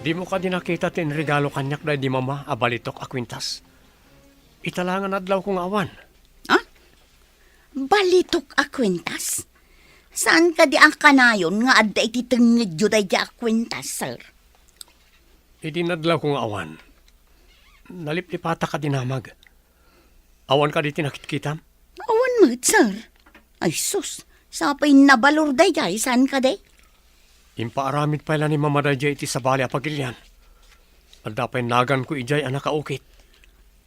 dimo kadi nakita ti inregalo kaniak daydi mama a balitok a kuentas? Ita la nga nadlawko nga awan. Ah? Balitok a kuentas? Saan kadi a kanayon nga adda iti tengngedyo daydi a kuentas, sir? Idi nadlawko nga awan, naliplipatak a dinamag. Awan kadi ti nakitkitam? Awan met, sir. Ay sus, sapay nabalor daydiay, saan kadi? Impaaramid pay la ni Mama daydiay iti sabali a pagilian. Adda pay naganko idiay a nakaukit.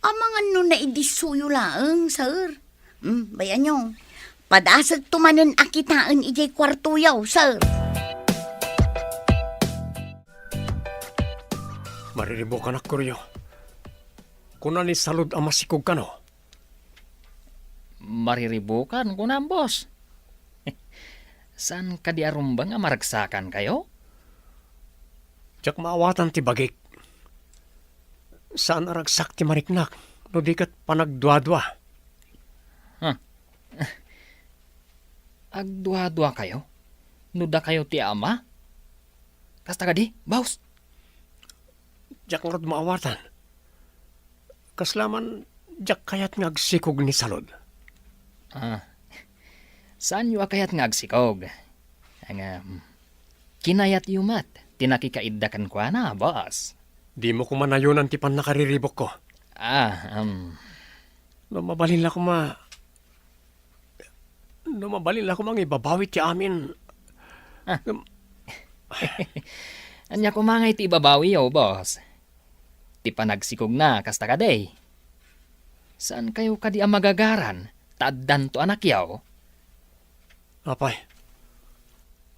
Amangan no naidissoyo laeng, sir. Hmm, bayanyo. Padasek to manen a kitaen idiay kuartoyo, sir. Mariribukanak, Koryo. Kuna ni Salud a masikog kano? Mariribukan, kunam, boss. Saan kadi a rumbeng a maragsakankayo? Diak maawatan ti bagik. Saan a ragsak ti mariknak, no di ket panagduadua. Huh. Agduaduakayo? No dakayo ti ama? Kasta kadi, boss? Diak ngarud maawatan. Kasla man, diak kayat nga agsikog ni Salud. Ah, saanyo a kayat nga agsikog? Nga, mm, kinayatyo met ti nakikaidda kenkuana, boss. Dimo koma nayonan ti pannakariribukko. Ah, um. No mabalin la koma, no mabalin la koma nga ibabawi ti amin. Ah. Um. Ania koma nga iti ibabawiyo, boss? Ti panagsikogna, kasta kadi? Saankayo kadi a magagaran, ta addanto anakyo? Apay,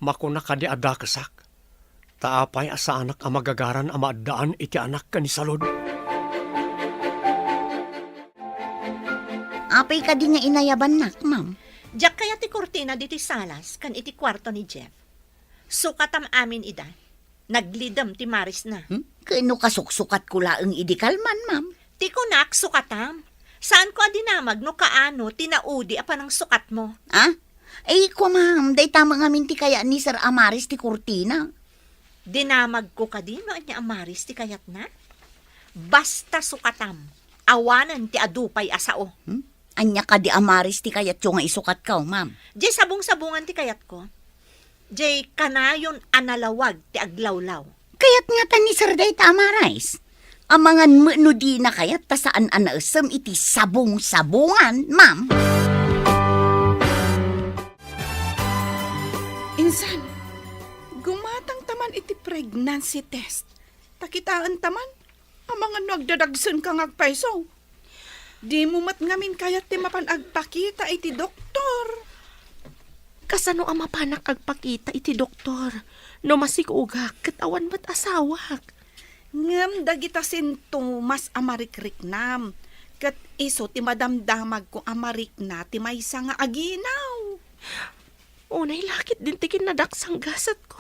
makuna kadi a dakesak, ta apay a saanak a magagaran a maaddaan iti anak ken ni Salud? Apay kadi nga inayabannak, ma'am? Diak kayat ti kurtina ditoy salas ken iti kuarto ni Jeff. Sukatam amin ida. Naglidem ti marisna. Hmm? Ken no kasuksukatko laeng idi kalman, ma'am? Ti kunak, sukatam. Saanko a dinamag no kaano ti naudi a panangsukatmo. Ah? Ay, ko, ma'am, dayta met ngamin ti kayat ni Sir a maris ti kurtina. Dinamagko kadi no ania a maris ti kayatna? Basta sukatam, awanen ti adu pay a sao. Hmm? Ania kadi a maris ti kayatyo nga isukatko, ma'am? Diay sabong-sabongan ti kayatko. Diay kanayon a nalawag ti aglawlaw. Kayat ngata ni Sir dayta a maris. Amangan met no dina kayat ta saan a naesem iti sabong-sabongan, ma'am. Insan, gumatangta man iti pregnancy test. Ta kitaenta man, amangan no agdadagsenka nga agpayso. Dimo met ngamin kayat ti mapan agpakita iti doktor. Kasano a mapanak agpakita iti doktor no masikogak ket awan met asawak? Ngem dagita sintomas a marikriknam, ket isu ti madamdamagko a marikna ti maysa nga aginaw. Unay la ketdin ti kinnadaksang gasetko.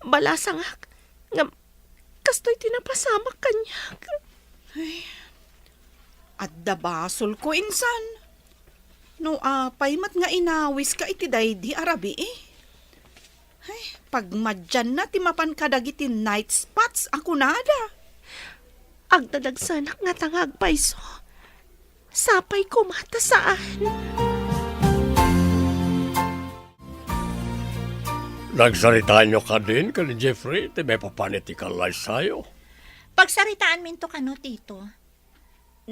Balasangak, ngem kastoy ti napasamak kaniak. Ay, adda basolko, insan. No apay met nga inawiska iti daydi a rabii. Ay, pagmadianna ti mapan kadagiti night spots a kunada. Agdadagsanak ngata nga agpayso. Sapay koma ta saan. Nagsaritaanyo kadin ken ni Jeffrey ti maipapan iti kallaysayo? Pagsaritaanminto kano, Tito.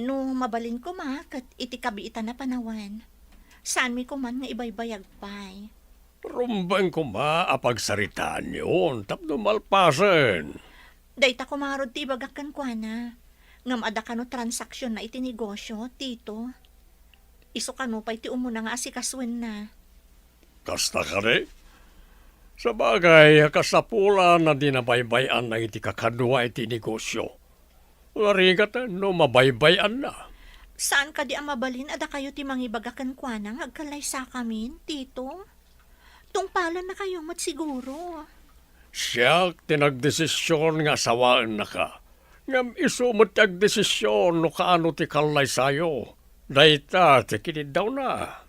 No mabalin koma ket iti kabiitan a panawen, saanmi koman nga ibaybayag pay. Rumbeng koma a pagsaritaanyon tapno malpasen. Dayta koma ngarud ti ibagak kenkuana. Ngem adda kano transaksionna iti negosio, Tito? Isu kano pay ti umuna nga asikasuenna. Kasta kadi? Sabagay, kasapulan a di nabaybay-an dagiti kakadua iti negosio. Narigat no mabaybay-anna. Saan kadi a mabalin a dakayo ti mangibaga kenkuana nga agkallaysakamin, Tito? Tungpalannakayo met siguro. Siak ti nagdesision nga asawaennaka. Ngem isu met ti agdesision no kaano ti kallaysayo. Dayta ti kiniddawna.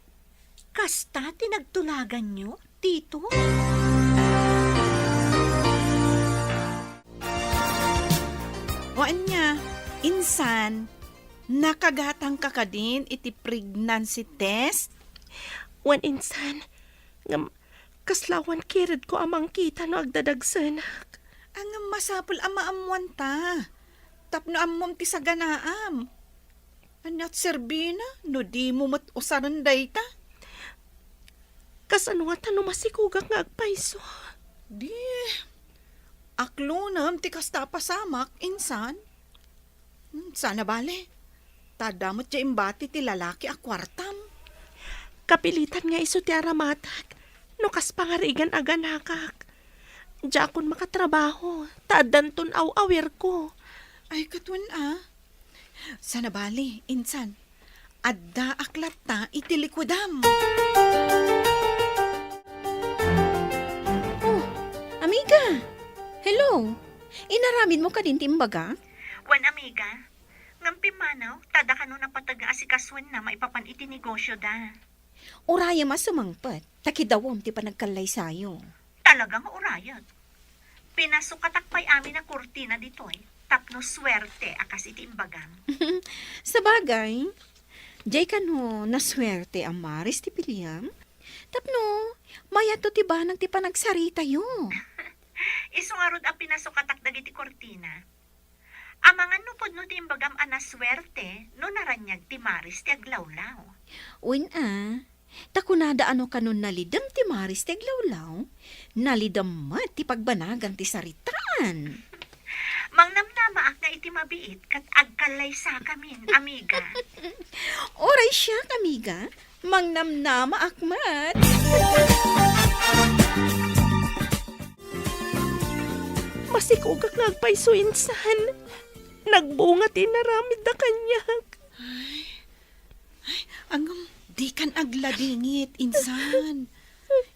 Kasta ti nagtulaganyo, Tito? O ania, insan, nakagatangka kadin iti pregnancy test? Wen insan, ngem kasla awan kiredko a mangkita no agdadagsenak. Ngem masapul a maammoanta, tapno ammom ti saganaam. Ania ti serbina no dimo met usaren dayta? Kasano ngata no masikogak nga agpayso? Di, aklonem ti kasta a pasamak, insan. Hmm, saan a bale, ta adda met diay imbati ti lalaki a kuartam. Kapilitan nga isu ti aramatak no kas pangarigan a ganakak. Diakon makatrabaho, ta addanton aw-awirko. Ay, ket wen a. Saan a bale, insan. Addaak latta iti likudam. Oh, amiga! Hello! Inaramidmo kadin ti imbagak? Wen, amiga. Ngem pimmanaw, ta adda kano napateg nga asikasuenna maipapan iti negosyoda. Urayem a sumangpet, ta kidawem ti panagkallaysayo. Talaga nga urayek. Pinasukatak pay amin a kurtina ditoy, tapno suerte a kas iti imbagam. Sabagay, diay kano nasuerte a maris ti piliam? Tapno, mayatto ti banag ti panagsaritayo. Isu ngarud a pinasukatak dagiti kurtina. Amangan no pudno ti imbagam a nasuerte no naraniag ti maris ti aglawlaw. Wen a, ta kunada a no kanon nalidem ti maris ti aglawlaw, nalidem met ti pagbanagan ti saritaan. Mangnamnamaak nga iti mabiit ket agkallaysakamin, amiga. Uray siak, amiga, mangnamnamaak met. Masikogak nga agpayso insan. Nagbunga ti inaramidda kaniak. Ay, ay, ngem dikan agladingit, insan.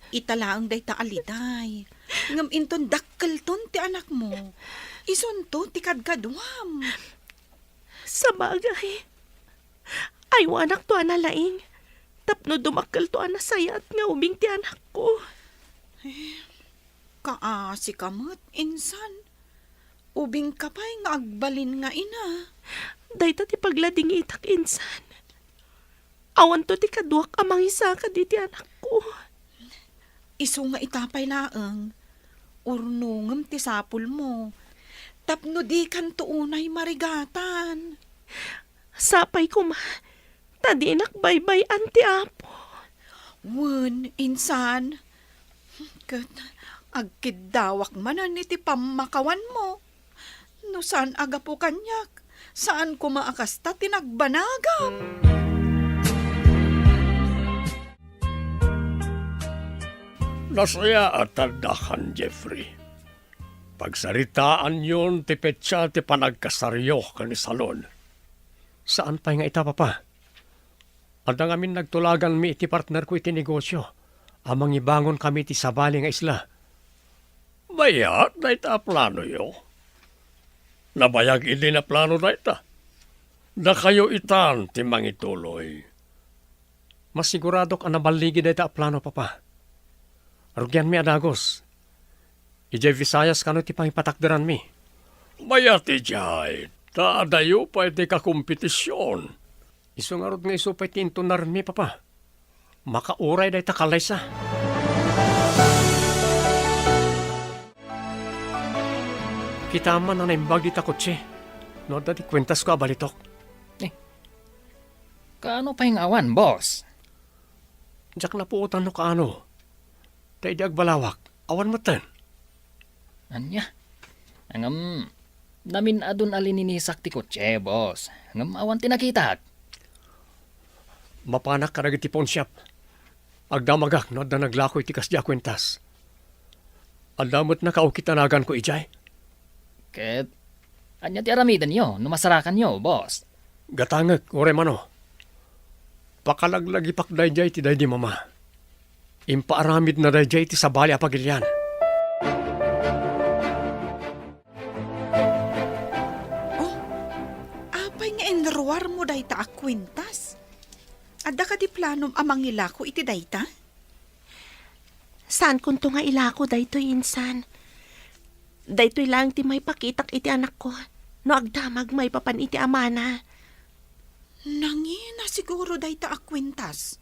Ita laeng dayta a liday. Ngem inton dakkelton ti anakmo, isunto ti kadkaduam. Sabagay, aywanakto a nalaing tapno dumakkelto a nasayaat nga ubing ti anakko. Eh, kaasika met, insan. Ubingka pay nga agbalin nga ina. Dayta ti pagladingitak insan. Awanto ti kaduak a mangisaka diti anakko. Isu nga ita pay laeng, urnongem ti sapulmo. Tapno dikanto unay marigatan. Sapay koma, ta dinak baybay-an ti Apo. Wen, insan. Ket agkiddawak manen iti pammakawanmo. No saan a gapu kaniak, saan koma a kasta ti nagbanagam. Nasayaat a addakan, Jeffrey. Pagsaritaanyon ti petsa ti panagkasaryo ken ni Salon. Saan pay nga ita, Papa? Adda ngamin nagtulaganmi iti partnerko iti negosio a mangibangonkami iti sabali nga isla. Mayat dayta a planoyo. Nabayag idi naplano dayta. Dakayo itan ti mangituloy. Masiguradok a naballigi dayta a plano, Papa. Rugianmi a dagus. Idiay Visayas kano ti pangipatakderanmi. Mayat idiay, ta adayo pay ti kakompetision. Isu ngarud nga isu pay ti intunarenmi, Papa. Makauray dayta kallaysa. Kitam man a naimbag dita kotse. No adda ti kuentasko a balitok. Eh, kaano pay nga awan, boss? Diak napuotan no kaano. Ta idi agbalawak, awan metten. Ania? Ngem, namin-adun a lininisak ti kotse, boss. Ngem awan ti nakitak. Mapanak kadagiti pawnshop. Agdamagak no adda naglako iti kasdi a kuentas. Adda met nakaukit a naganko idiay. Ket ania ti aramidenyo no masarakanyo, boss? Gatangek, uray mano. Pakalaglagipak daydiay ti daydi mama. Impaaramidna daydiay ti sabali a pagilian. Oh, apay nga inruarmo dayta a kuentas? Adda kadi planom a mangilako iti dayta? Saankonto nga ilako daytoy, insan. Daytoy laeng ti maipakitak iti anakko no agdamag maipapan iti amana. Nangina siguro dayta a kuentas.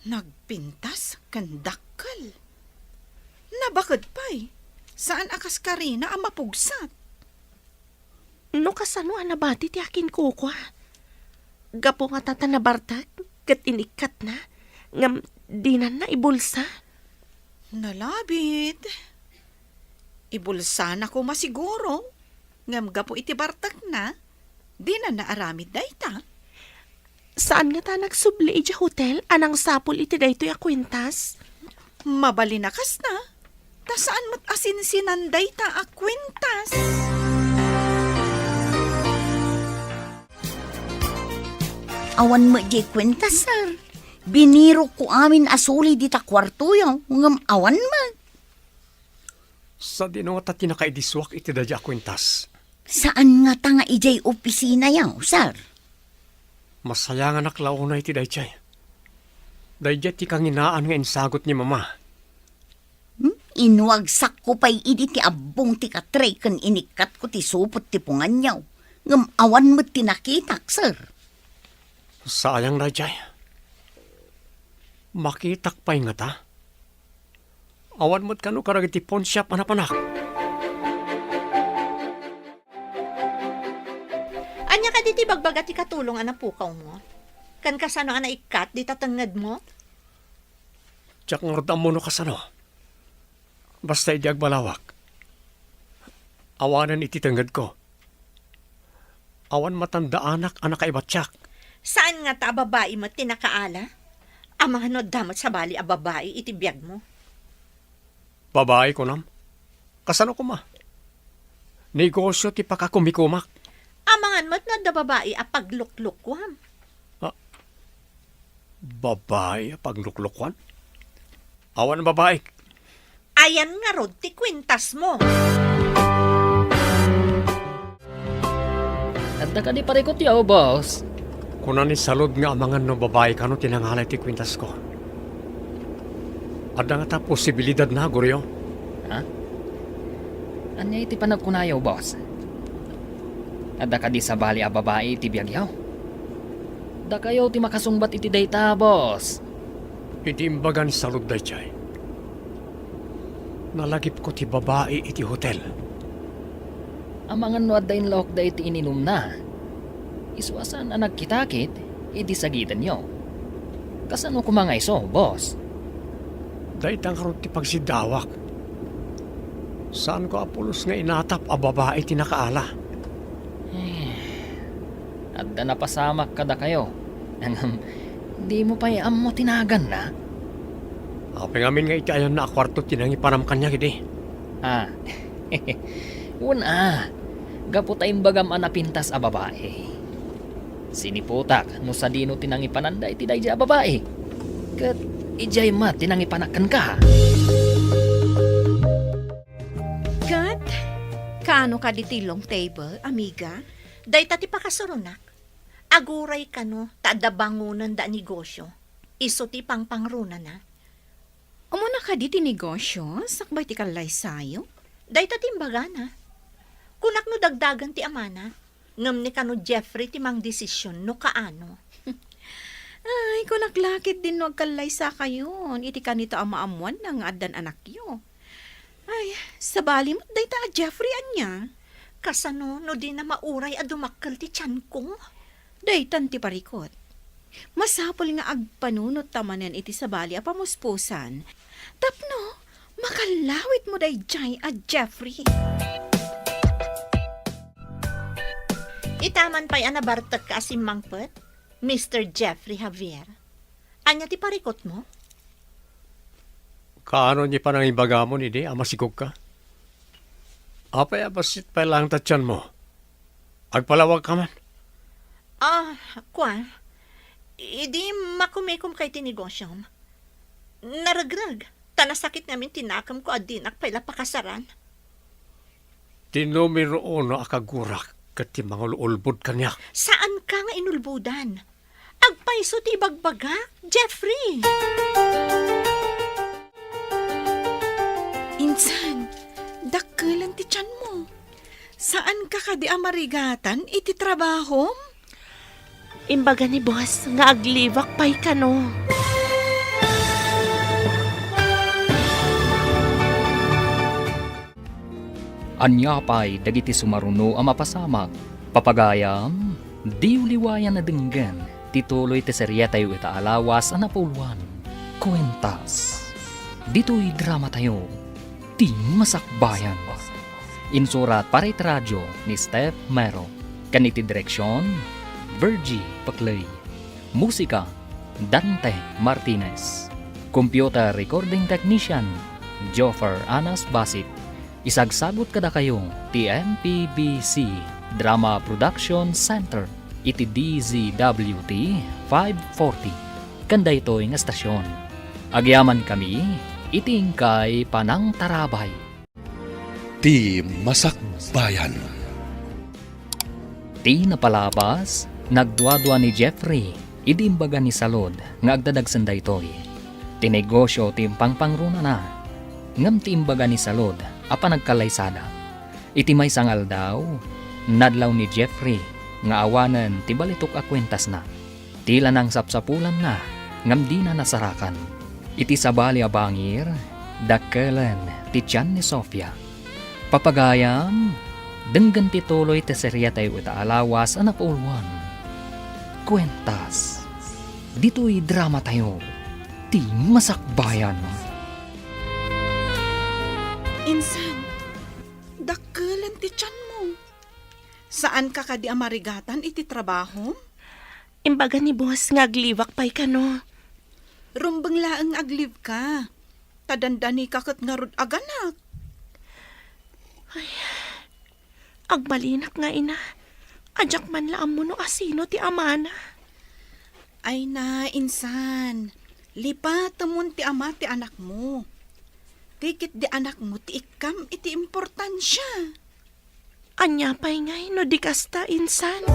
Nagpintas ken dakkel. Nabaked pay, saan a kas karina a mapugsat. No kasano a nabati ti akinkukua? Gapu nga ta, ta nabartek ket inikkatna, ngem dinanna ibulsa? Nalabit. Ibulsana koma siguro, ngem gapu iti bartekna, dinanna aramid dayta. Saan ngata a nagsubli idiay hotel a nangsapul iti daytoy a kuentas? Mabalin a kasta, ta saan met a sinsinan dayta a kuentas. Awan met diay kuentas, sir. Binirokko amin a suli dita kuartoyo, ngem awan met. Sadino ngata ti nakaidisuak iti daydiay a kuentas? Saan ngata nga idiay opisinayo, sir? Masayanganak la unay iti daydiay. Daydiay ti kanginaan nga insagut ni Mama. Hmm? Inwagsakko pay idi ti abbong ti katre ken inikkatko ti supot ti punganyo. Ngem awan met ti nakitak, sir. Sayang daydiay. Makitak pay ngata? Awan met kano kadagiti pawnshop a napanak. Ania kadi ti bagbaga ti katulong a napukawmo? Ken kasano a naikkat dita tengngedmo? Diak ngarud ammo no kasano. Basta idi agbalawak, awanen iti tengngedko. Awan matandaanak a nakaibatiak. Saan ngata a babai met ti nakaala? Amangan no adda met sabali a babai iti biagmo. Babai, kunam? Kasano koma? Negosio ti pakakumikumak. Amangan met no adda babai a pagluklukuam. Ah, babai a pagluklukuan? Awan babai. Ayan ngarud ti kuentasmo. Adda kadi parikutyo, boss? Kuna ni Salud nga amangan no babai kano ti nangala iti kuentasko. Adda ngata posibilidadna, Goryo? Ha? Ania iti panagkunayo, boss? Adda kadi sabali a babai iti biagyo? Dakayo ti makasungbat iti dayta, boss. Iti imbaga ni Salud daydiay, nalagipko ti babai iti hotel. Amangan no adda inlaokda iti ininumna. Isu a saan a nagkitakit idi sagidenyo. Kasano koma nga isu, boss? Dayta ngarud ti pagsiddawak. Saanko a pulos nga inatap a babai ti nakaala. Eh, adda napasamak kadakayo. Ngem, dimo pay ammo ti naganna? Apay ngamin nga iti ayanna a kuarto ti nangipanam kaniak idi? Ah. Wen a, gapu ta imbagam a napintas a babai. Siniputak no sadino ti nangipananda iti daydiay a babai. Ket idiay met ti nangipanak kenka. Ket, kaano kadi ti long table, amiga? Dayta ti pakasuronak. Aguray kano ta adda bangonenda a negosio. Isu ti pangpangrunana. Umuna kadi ti negosio, sakbay ti kallaysayo? Dayta ti imbagana. Kunak no dagdagen ti amana. Ngem ni kano Jeffrey ti mangdesisyon no kaano. Ay, kunak la ketdin no agkallaysakayon iti kanito a maammoanna nga addan anakyo. Ay, sabali met dayta a Jeffrey ania? Kasano no dina mauray a dumakkel ti tianko? Daytan ti parikut. Masapul nga agpanunot ta manen iti sabali a pamuspusan tapno makallawitmo daydiay a Jeffrey. Itaman pay a nabartekka a simmangpet, Mister Jeffrey Javier. Ania ti parikutmo? Kaano ni panangibagamon idi a masigogka? Apay a bassit pay laeng ta tianmo? Agpalawagka man. Ah, kua, idi makumikomka iti negosyom, naregreg, ta nasakit ngamin ti nakemko a dinak pay la pakasaran. Ti numero uno a kagurak ket ti mangululbod kaniak. Saanka nga inulbodan. Agpayso ti ibagbagak, Jeffrey! Insan, dakkelen ti tianmo. Saanka kadi a marigatan iti trabahom? Imbaga ni boss nga aglibak pay kano. Ania pay dagiti sumaruno a mapasamak? Papagayam, diyo liwayan a denggen ti tuloy ti serietayo ita a lawas a napauluan, Kuentas. Ditoy dramatayo, Ti Masakbayan. Insurat para iti radio ni Steph Mero, ken iti direksion, Virgie Paclay. Musika, Dante Martinez. Computer recording technician, Joffer Anas Basit. Isagsagut kadakayo ti M P B C Drama Production Center iti D Z W T five forty. Ken daytoy nga estasion, agyamankami iti inkay panangtarabay. Ti Masakbayan. Ti napalabas, nagduadua ni Jeffrey idi imbaga ni Salud nga agdadagsen daytoy. Ti negosio ti impangpangrunana, ngem ti imbaga ni Salud a panagkallaysada. Iti maysa nga aldaw, nadlaw ni Jeffrey nga awanen ti balitok a kuentasna. Ti la nangsapsapulanna ngem dina nasarakan. Iti sabali a bangir, dakkelen ti tian ni Sofia. Papagayam, denggen ti tuloy ti serietayo ita a lawas a napauluan, Kuentas. Ditoy dramatayo, Ti Masakbayan. Insan, dakkelen ti tianmo. Saanka kadi a marigatan iti trabahom? Imbaga ni boss nga aglibak pay kano. Rumbeng laeng nga aglibka. Ta dandanika ket ngarud aganak. Ay, agmalinak nga ina. Adiak man la ammo no asino ti amana. Ay na, insan. Lipatemon ti ama ti anakmo. Ti ketdi anakmo ti ikkam iti importansia. Ania pay ngay no di kasta, insan?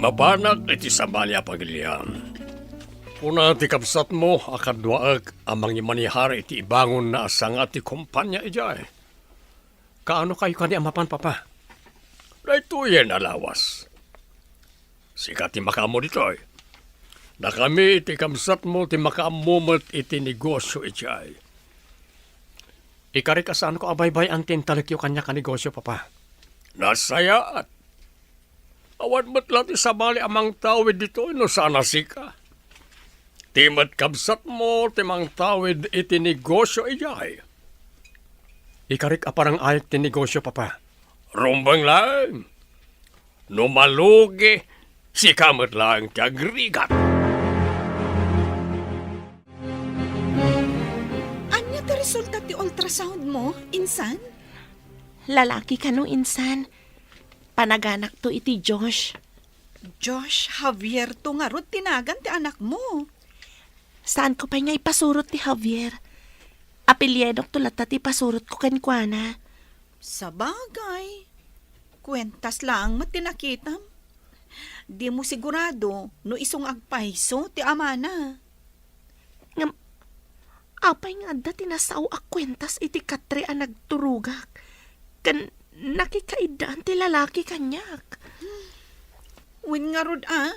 Mapanak iti sabali a pagilian. Kuna ti kabsatmo a kaduaek a mangimanihar iti ibangonna a sanga ti kompania idiay. Kaano kayo kani a mapan, Papa? Daytoyen a lawas. Sika ti makaammo ditoy. Dakami iti kabsatmo ti makaammo met iti negosio idiay. Ikarik a saanko a baybay-an ti intalekyo kaniak a negosio, Papa. Nasayaat. Awan met la ti sabali a mangtawid ditoy no saan a sika. Ti met kabsatmo ti mangtawid iti negosio idiay. Ikarik a parang-ayek ti negosio, Papa. Rumbeng laeng. No malugi, sika met laeng ti agrigat. Ania ti resulta ti ultrasound mo, insan? Lalaki kano, insan. Panaganakto iti Josh. Josh Javier to ngarud ti nagan ti anakmo. Saanko pay nga ipasurot ti Javier. Apelyidokto latta ti ipasurotko kenkuana. Sabagay, kuentas laeng met ti nakitam. Dimo sigurado no isu nga agpayso ti amana. Ngem, Apay nga adda ti nasao a kuentas iti katre a nagturogak ken nakikaiddaan ti lalaki kaniak? Wen ngarud a,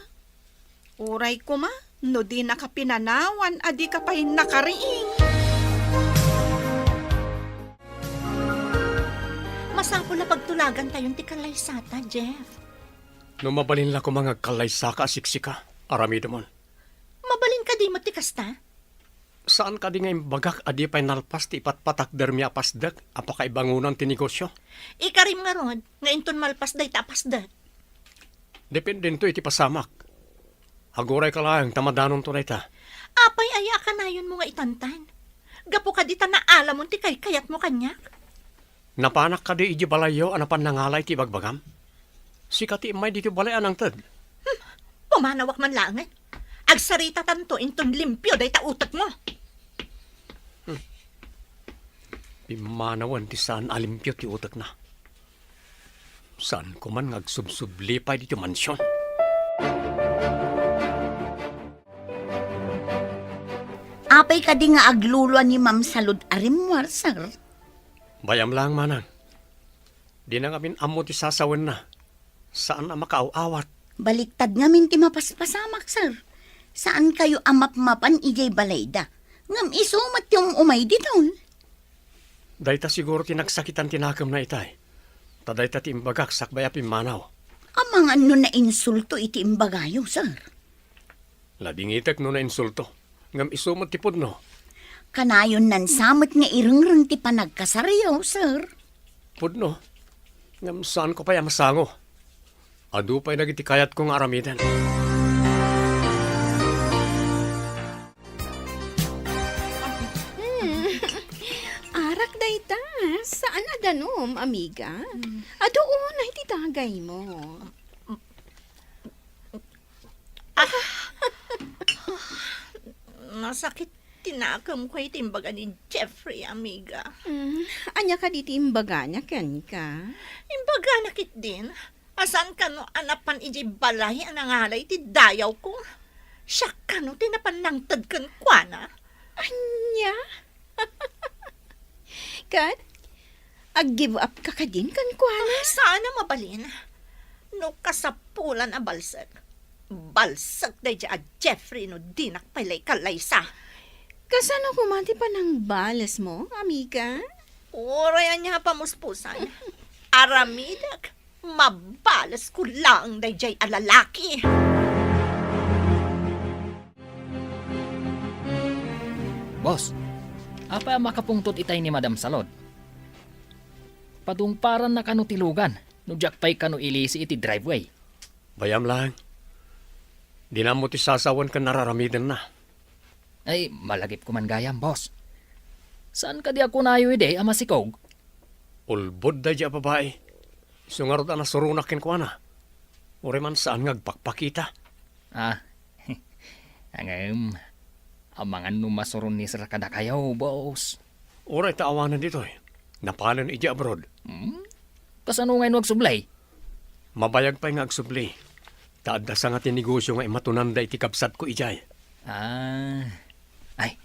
uray koma no dinaka pinanawan a dika pay nakariing. Masapul a pagtulagantayon ti kallaysata, Jeff. No mabalin la koma nga agkallaysaka a siksika, aramidemon. Mabalin kadi met ti kasta? Saan kadi nga imbagak a di pay nalpas ti ipatpatakdermi a pasdek a pakaibangonan ti negosio? Ikarim ngarud nga inton malpas dayta a pasdek. Dependento iti pasamak. Agurayka laeng ta madanonto dayta. Apay aya a kanayonmo nga itantan? Gapu kadi ta naalamon ti kaykayatmo kaniak? Napanak kadi idiay balayyo a napan nangala iti ibagbagam? Sika ti immay ditoy balay a nangted. Hmm, pumanawak man laengen. Agsaritatanto inton limpio dayta utekmo. Hmm. Pimmanawen ti saan a limpio ti utekna. Saan ko man nga agsubsubli pay ditoy mansion. Apay kadi nga aglulua ni Ma'am Salud a rimmuar, sir? Bay-am laeng, manang. Dina ngamin ammo ti sasawenna. Saan a makaaw-awat. Baliktad ngamin ti mapaspasamak, sir. Saankayo a mapmapan idiay balayda. Ngem isu met ti um-umay diton. Dayta siguro ti nagsakitan ti nakemna itay. Ta dayta ti imbagak sakbay a pimmanaw. Amangan no nainsulto iti imbagayo, sir. Ladingitek no nainsulto, ngem isu met ti pudno. Kanayon nansa met nga irengreng ti panagkasaryo, sir. Pudno, ngem saanko pay a masango. Adu pay dagiti kayatko nga aramiden. Hmm. Arak dayta, saan a danum, amiga. Hmm. Adu unay ti dagaymo. Ah! Nasakit ti nakemko iti imbaga ni Jeffrey, amiga. Mm, ania kadi ti imbagana kenka? Imbagana ketdin a saan kano a napan idiay balay a nangalay ti dayawko. Siak kano ti napan nangted kenkuana. Ania? Ket, ag-give up ka kadin kenkuana? Ah, saan a mabalin. No kasapulan a balsek, balsek daydiay a Jeffrey no dinak pay la ikallaysa. Kasano koma ti panangbalesmo, amiga? Uray ania a pamuspusan, aramidek, mabalesko laeng daydiay a lalaki. Boss, apay a makapungtot itay ni Madam Salud? Padungparanna kano ti lugan no diak pay kano ilisi iti driveway? Bay-am laeng. Dina ammo ti sasawen ken araramidenna. Ay, malagipko man gayam, boss. Saan kadi a kunayo idi a masikog? Ulbod daydiay a babai. Isu ngarud a nasuronak kenkuana. Uray man saan nga agpakpakita. Ah, ngem, amangan no masuron ni sir kadakayo, boss. Uray ta awanen ditoy. Napanen idiay abroad. Hmm? Kasano ngay no agsubli? Mabayag pay nga agsubli. Ta adda sanga ti negosio nga imatunanda iti kabsatko idiay. Ah. Ay,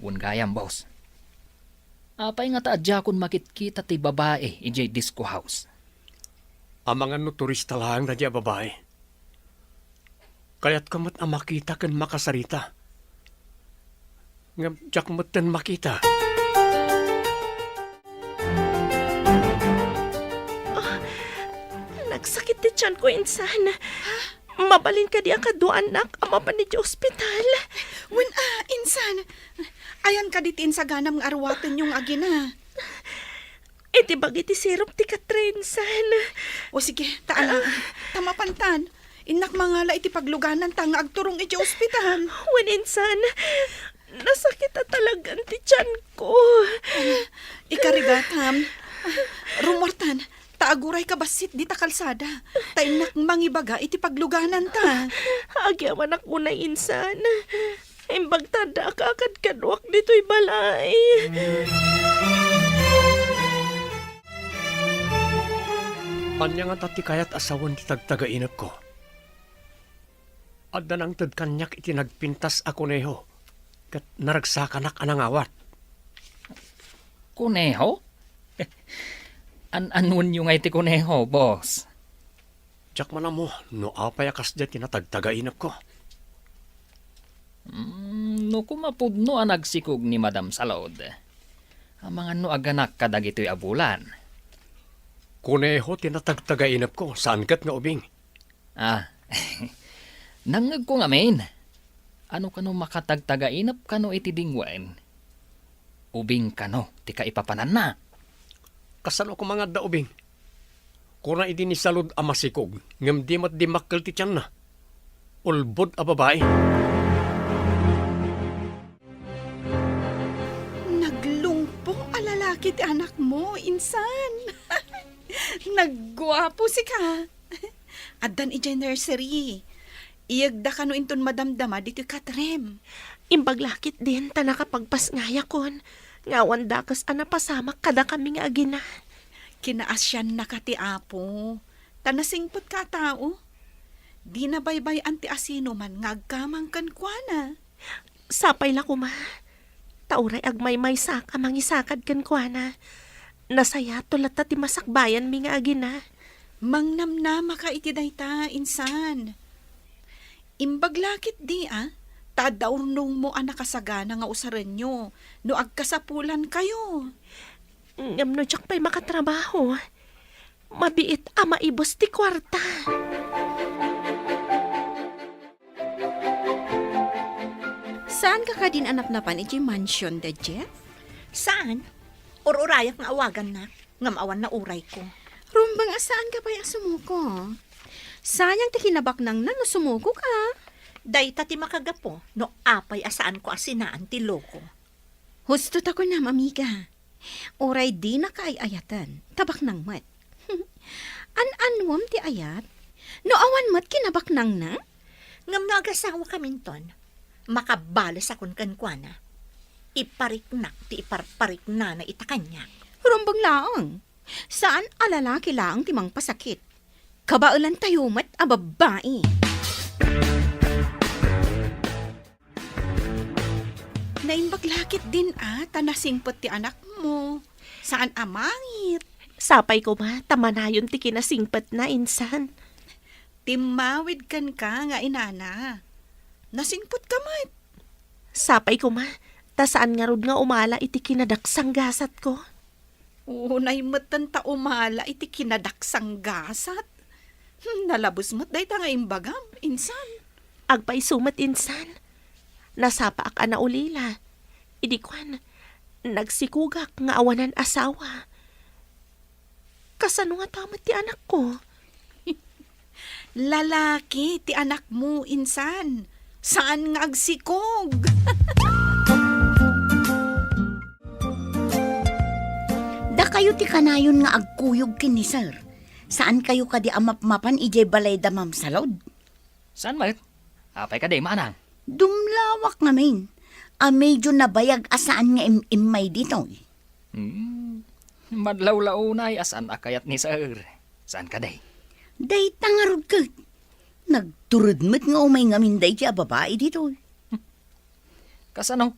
wen gayam, boss. Apay nga ta a diakon makitkita ti babai idiay disco house? Amangan no turista laeng daydiay a babai. Kayatko met a makita ken makasarita. Ngem diak metten makita. Ah, nagsakit ti tianko, insan. Mabalin kadi a kaduaannak a mapan idiay ospital? Wen a, insan. Ayan kadi ti insaganam nga aruatenyo nga agina? Iti bagi ti sirup ti katre, insan. O sige, ta ala, ta mapantan. Innak mangala iti paglugananta nga agturong iti ospital. Wen, insan, nasakit a talagan ti tianko. Ikarigatam. Rummuartan, ta agurayka bassit dita kalsada. Ta innak mangibaga iti paglugananta. Agyamanak unay, insan. Imbag ta adda a kakadkaduak ditoy balay. Ania ngata ti kayat a sawen ti tagtagainepko? Adda nangted kaniak iti nagpintas a koneho ket naragsakanak a nangawat. Kuneho? An-anuenyo ngay ti kuneho, boss? Diak man ammo no apay a kasdiay ti natagtagainepko. Mm, no koma pudno a nagsikog ni Madam Salud, amangan no aganak kadagitoy a bulan. Kuneho ti natagtagainepko, saan ket nga ubing. Ah, nangngegko ngamin. Ano kano makatagtagainep kano iti dingwen? Ubing kano ti kaipapananna? Kasano koma nga adda ubing? Kuna idi ni Salud a masikog, ngem di met dimmakkel ti tianna. Ulbod a babai. Naglungpo a lalaki ti anakmo, insan. Nagguapo sika. Addan idiay nursery. Iyegda kano inton madamdama ditoy katrem. Imbag la ketdin ta nakapagpasngayakon nga awan dakes a napasamak kadakami nga agina. Kinaasiannaka ti Apo, ta nasingpetka a tao. Dina baybay-an ti asinoman nga agkamang kenkuana. Sapay la koma, ta uray agmaymaysak a mangisakad kenkuana, nasayato latta ti masakbayanmi nga agina. Mangnamnamaka iti dayta, insan. Imbag la ketdi a, ta adda urnongmo a nakasagana nga usarenyo no agkasapulankayo. Ngem no diak pay makatrabaho, mabiit a maibus ti kuarta. Saanka kadin a napnapan idiay mansion da Jeff? Saan? Ur-urayak nga awagannak, ngem awan naurayko. Rumbeng a saanka pay a sumuko. Sayang ti kinabaknangna no sumukoka. Dayta ti makagapu no apay a saanko a sinaan ti loko. Husto ta kunam, amiga. Uray dinaka ay-ayaten, ta baknang met. An-anuem ti ayat? No awan met kinabaknangna? Ngem no agasawakaminton, makabalesakon kenkuana. Ipariknak ti iparpariknana ita kaniak. Rumbeng laeng. Saan a lalaki laeng ti mangpasakit. Kabaelantayo met a babbai. Naimbag la ketdin a, ta nasingpet ti anakmo. Saan a mangit. Sapay koma, ta manayon ti kinasingpetna, insan. Timmawid kenka nga inana. Nasingpetka met. Sapay koma, ta saan ngarud nga umala iti kinadaksanggasatko. Unay metten ta umala iti kinadaksanggasat. Hmm, nalabes met dayta nga imbagam, insan. Agpayso met, insan. Nasapaak a naulila. Idi kuan, nagsikogak nga awanan asawa. Kasano ngata met ti anakko? Lalaki ti anakmo, insan. Saan nga agsikog. Dakayo ti kanayon nga agkuyog ken ni Sir. Saankayo kadi a mapmapan idiay balay da Ma'am Salud? Saan met? Apay kadi, manang? Dumlawak ngamin a medio nabayag a saan nga im-immay ditoy. Hmm. Madlawlaw unay a saan a kayat ni Sir. Saan kadi? Dayta ngarud ket. Nagtured met nga umay ngamin daydi a babai ditoy. Kasano?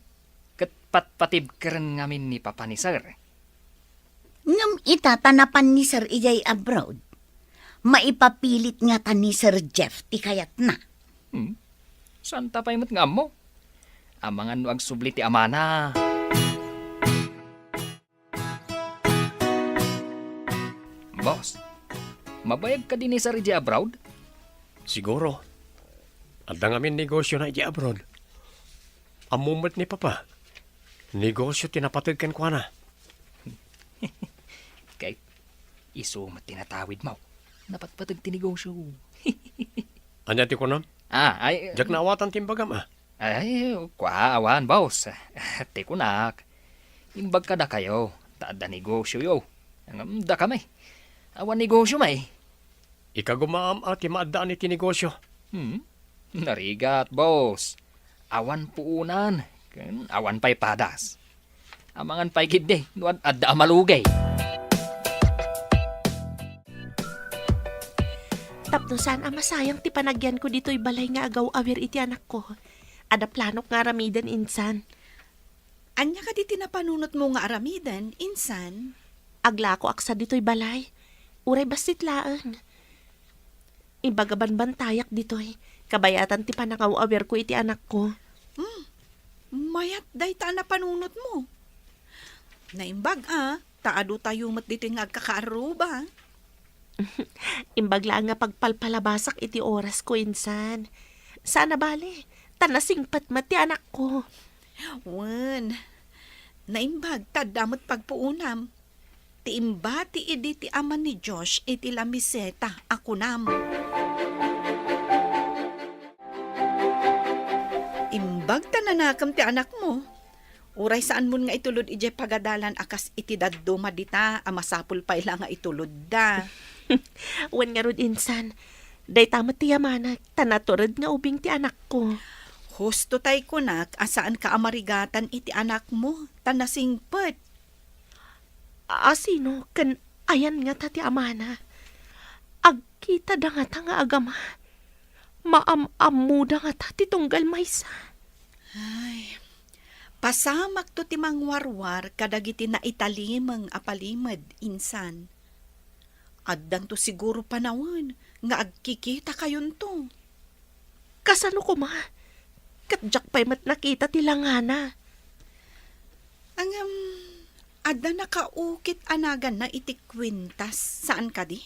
Ket patpatibkeren ngamin ni Papa ni Sir. Ngem ita ta napan ni Sir idiay abroad, maipapilit ngata ni Sir Jeff ti kayatna. Hmm? Saanta pay met nga ammo? Amangan no agsubli ti amana. Boss, mabayag kadi ni Sir idiay abroad? Siguro. Adda ngamin negosiona idiay abroad. Ammo met ni Papa, negosio ti napateg kenkuana. Kay isu met ti natawidmo. Napatpateg ti negosio. Ania ti kunam? Ah, ay, diak naawatan ti imbagam, ah. Ay, kua, awan, boss. Ti kunak, imbag kadakayo, ta adda negosioyo. Ngem dakami, awan negosio may. Ikagumaam a ti maaddaan iti negosio. Hmm? Narigat, boss. Awan puonan, ken awan pay padas. Amangan pay ketdi no ad-, adda a malugay. Tapno saan a masayang ti panagyanko ditoy balay nga agaw-awir iti anakko, Adda planok nga aramiden, insan. Ania kadi ti napanunotmo nga aramiden, insan? Aglakoak sa ditoy balay. Uray bassit laeng. Imbag a banbantayak ditoy, kabayatan ti panangaw-awirko iti anakko. Hmm, mayat dayta a napanunotmo. Naimbag a, ta adu tayo met ditoy nga agkakaarruba. Imbag laeng nga pagpalpalabasak iti orasko, insan. Saan a bale, ta nasingpet met ti anakko. Wen, naimbag ta adda met pagpuonam. Ti imbati idi ti ama ni Josh iti lamiseta a kunam. Imbag ta nanakem ti anakmo. Uray saanmon nga itulod idiay pagadalan a kas iti dadduma dita a masapul pay la nga itulodda. Wen ngarud, insan, dayta met ti yamanek ta natured nga ubing ti anakko. Husto tay kunak a saanka a marigatan iti anakmo ta nasingpet. A-, asino ken ayan ngata ti amana? Agkitada ngata nga agama? Maam-ammoda ngata ti tunggal maysa? Ay, pasamakto ti mangwarwar kadagiti naitalimeng a palimed, insan. Addanto siguro panawen nga agkikitakayonto. Kasano koma? Ket diak pay met nakita ti langana. Ngem, adda nakaukit a naganna iti kuentas, saan kadi?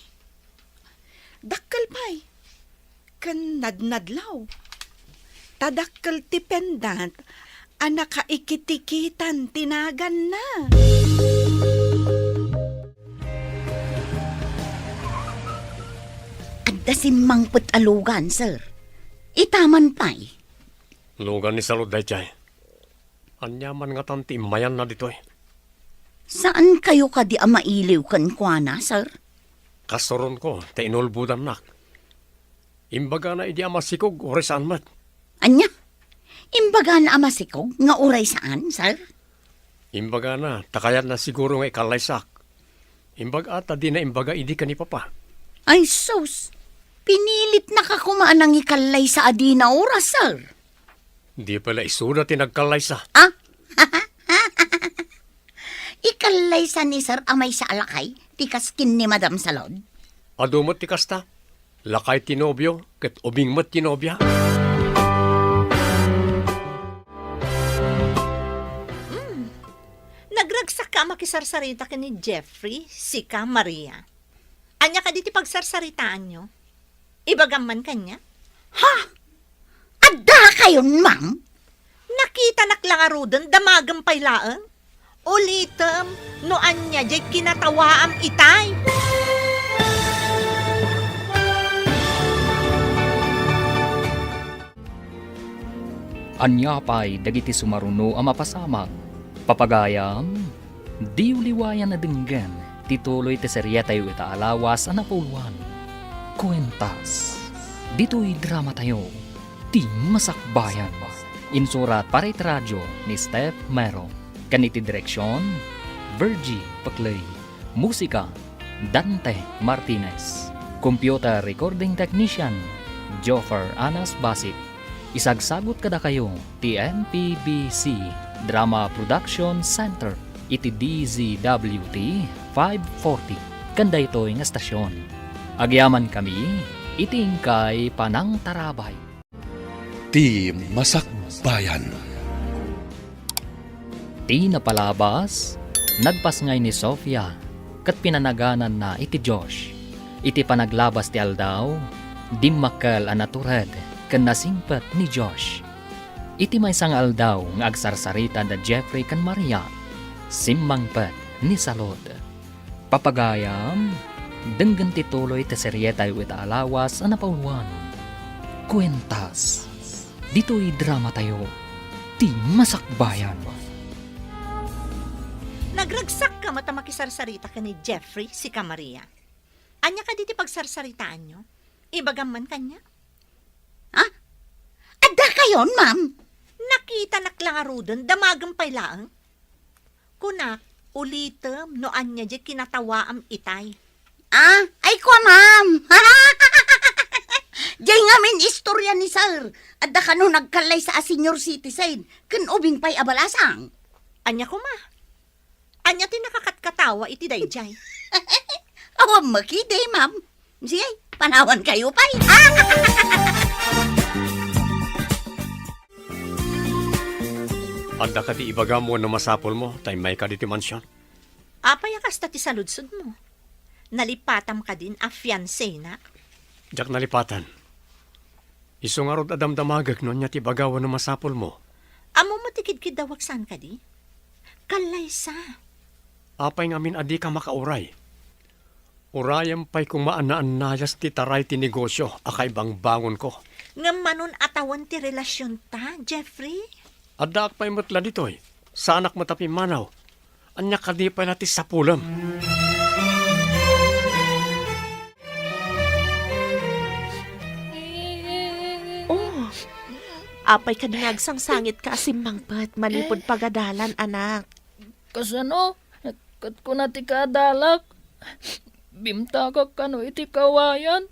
Dakkel pay, ken nadnadlaw. Ta dakkel ti pendat a nakaikitikitan ti naganna. Adda simmangpet a lugan, sir. Ita man pay. Lugan ni Salud daydiay. Ania man ngatan ti immayanna ditoy? Saan kayo kadi a mailiw kenkuana, sir? Kasuronko, ta inulbodannak. Imbagana idi a masikog, uray saan met. Ania? Imbagana a masikog nga uray saan, sir? Imbagana, ta kayatna siguro nga ikallaysak. Imbag a ta dina imbaga idi ken ni Papa. Ay sus! Pinilitnaka koma a nangikallaysa a dina oras, sir. Di pala isuda ti nagkallaysa. Ah? Ikallaysa ni sir a maysa a lakay ti kas ken ni Madam Salud? Adu met ti kasta. Lakay ti nobio ket ubing met ti nobia. Mm. Nagragsakka a makisarsarita ken ni Jeffrey, sika, Maria. Ania kadi ti pagsarsaritaanyo? Ibagam man kaniak. Ha? Addakayon, ma'am? Nakitanak la ngaruden, damagem pay laeng. Ulitem no ania diay kinatawaam itay. Ania pay dagiti sumaruno a mapasamak? Papagayam, diyo liwayan a denggen ti tuloy ti serietayo ita a lawas a napauluan, Kuentas. Ditoy dramatayo, Ti Masakbayan. Insurat para iti radio ni Steph Mero. Ken iti direksion, Virgie Paclay. Musika, Dante Martinez. Computer recording technician, Joffer Anas Basit. Isagsagut kadakayo ti M P B C Drama Production Center iti D Z W T five forty ken daytoy nga estasion. Agyamankami iti inkay panangtarabay. Ti Masakbayan. Ti napalabas, nagpasngay ni Sofia ket pinanagananna iti Josh. Iti panaglabas ti aldaw, dimmakkel a natured ken nasingpet ni Josh. Iti maysa nga aldaw nga agsarsarita da Jeffrey ken Maria, simmangpet ni Salud. Papagayam, denggen ti tuloy ti serietayo ita a lawas a napauluan, Kuentas. Ditoy dramatayo, Ti Masakbayan. Nagragsakka met a makisarsarita ken ni Jeffrey, sika, Maria. Ania kadi ti pagsarsaritaanyo? Ibagam man kaniak. Ha? Addakayon, ma'am? Nakitanak la ngaruden, damagem pay laeng. Kunak, ulitem no ania diay kinatawaam itay. Ah, ay kua, ma'am. Jay ngamin istorya ni Sir. Adda kano nagkallaysa a senior citizen, ken ubing pay a balasang. Ania koma? Ania ti nakakatkatawa iti dayjay? Awan makidi, ma'am. Sige, panawan kayo pay. Adda kadi ibagam wenno masapulmo, ta immayka ditoy mansion? Apay a kasta ti saludsodmo? Nalipatam kadin a fiancé-nak? Diak nalipatan. Isu ngarud a damdamagek no ania ti ibaga wenno masapulmo. Ammom ti kidkiddawak saan kadi? Kallaysa. Apay ngamin a dika makauray? Urayem pay koma a naannayas ti taray ti negosio a kaibangbangonko. Ngem manon a tawen ti relasionta, Jeffrey? Addaak pay met la ditoy. Saanak met a pimmanaw. Ania kadi pay la ti sapulem? Oh, apay kadi nga agsangsangitka a simmangpet manipud pagadalan, anak? Kasano? Ket kuna ti kaadalak, bimtakak kano iti kawayan.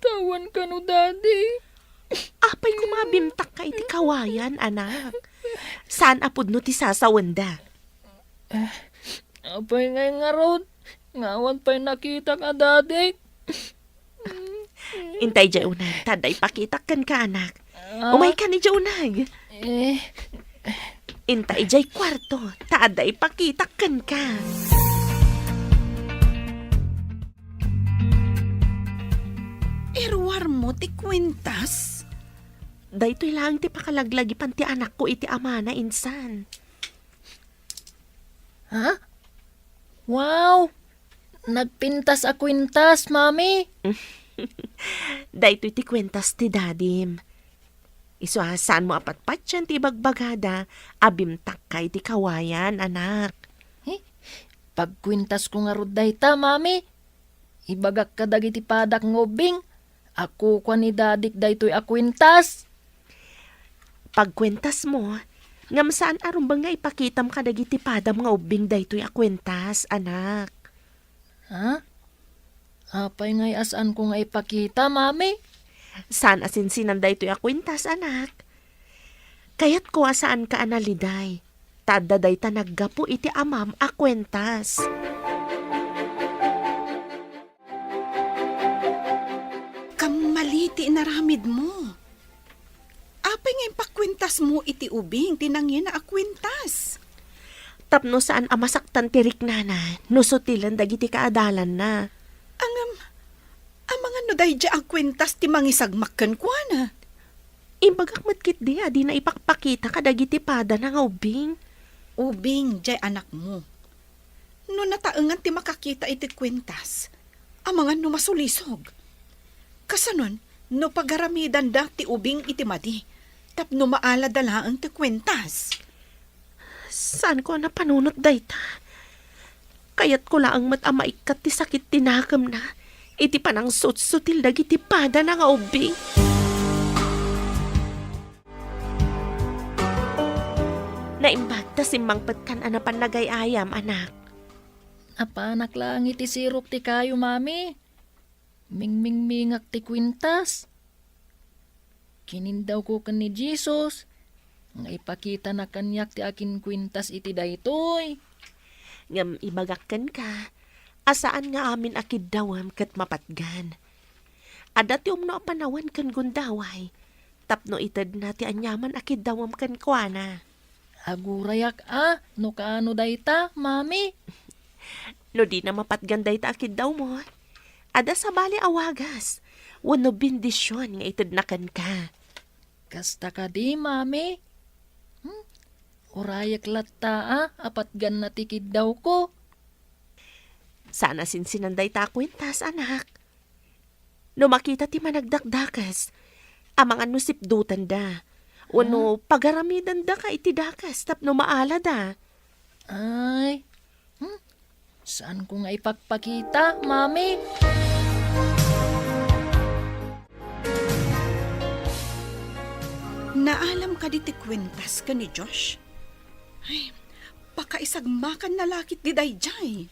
Tawen kano, Daddy. Apay koma a bimtakka iti kawayan, anak? Saan a pudno ti sasawenda? Apay ngay ngarud, nga awan pay nakitak a dadik? Intay idiay uneg, ta adda ipakitak kenka, anak. Ah. Umayka idiay uneg. Eh. Intay idiay kuarto, ta adda ipakitak kenka. Iruarmo ti kuentas? Daytoy laeng ti pakalaglagipan ti anakko iti amana insan. Ha? Wow! Nagpintas a kuentas, Mami! Daytoy ti kuentas ti dadim. Isu a, saanmo a patpatien ti ibagbagada a bimtakka iti kawayan, anak. Eh, pagkuentasko ngarud dayta, Mami. Ibagak kadagiti padak nga ubbing a kukua ni dadik daytoy a kuentas. Pagkuentasmo, ngem saan a rumbeng nga ipakitam kadagiti padam nga ubbing daytoy a kuentas, anak. Ha? Apay ngay a saanko nga ipakita, Mami? Saan a sinsinan daytoy a kuentas, anak. Kayatko a saanka a naliday, ta adda dayta naggapu iti amam a kuentas. Kammali ti inaramidmo. Apay nga impakuentasmo iti ubing ti nangina a kuentas? Tapno saan a masaktan ti riknana no sutilen dagiti kaadalanna. Ngem, amangan no daydiay a kuentas ti mangisagmak kenkuana? Imbagak met ketdi a dina ipakpakita kadagiti padana nga ubbing. Ubing, diay anakmo. No nataengan ti makakita iti kuentas, amangan no masulisog. Kasanon, no pagaramidanda ti ubing iti madi, tapno maalada laeng ti kuentas. Saanko a napanunot dayta. Kayatko laeng met a maikkat ti sakit ti nakemna iti panangsutsutil dagiti padana nga ubbing. Naimbag ta simmangpetkan a napan nagay-ayam, anak. Napanak laeng iti sirok ti kayo, Mami. Mingmingmingak ti kuentas. Kinindawko ken ni Jesus nga ipakitana kaniak ti akinkuentas iti daytoy. Ngem ibagak kenka a saan nga amin a kiddawem ket mapatgan. Adda ti umno a panawen ken gundaway tapno itedna ti aniaman a kiddawem kenkuana. Agurayak a no kaano dayta, Mami. No dina mapatgan dayta a kiddawmo, adda sabali a wagas wenno bendision nga itedna kenka. Kasta kadi, Mami? Hmm? Urayek latta a patganna ti kiddawko. Saan a sinsinan dayta a kuentas, anak. No makita ti managdakdakes, amangan no sipdutanda, wenno pagaramidandaka iti dakes tapno maalada. Ay, hmm? Saanko nga ipakpakita, Mami? Naalam kadi ti kuentas ken ni Josh? Ay, pakaisagmakanna la ketdi daydiay.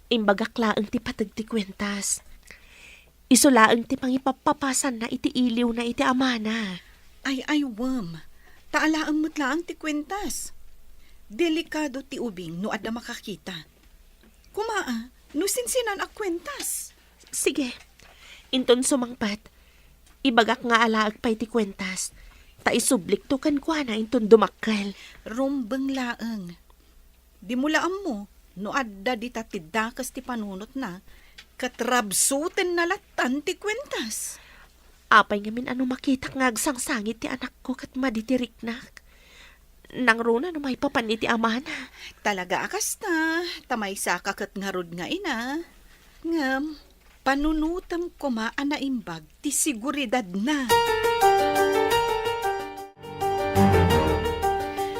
Imbagak laeng ti pateg ti kuentas. Isu laeng ti pangipappapasanna iti iliwna iti amana. Ay, ay, wen. Ta alaem met laeng ti kuentas. Delikado ti ubing no adda makakita. Kuma, a, no sinsinan a kuentas. Sige. Inton sumangpet, ibagak nga alaek pay ti kuentas. Ta isublikto kenkuana inton dumakkel. Rumbeng laeng. Dimo la ammo no adda dita ti dakes ti panunotna, ket rabsutenna lattan ti kuentas. Apay ngamin a no makitak nga agsangsangit ti anakko ket madi ti riknak? Nangruna no maipapan iti amana. Talaga a kasta, ta maysaka ket ngarud nga ina. Ngem, panunotem koma a naimbag ti seguridadna.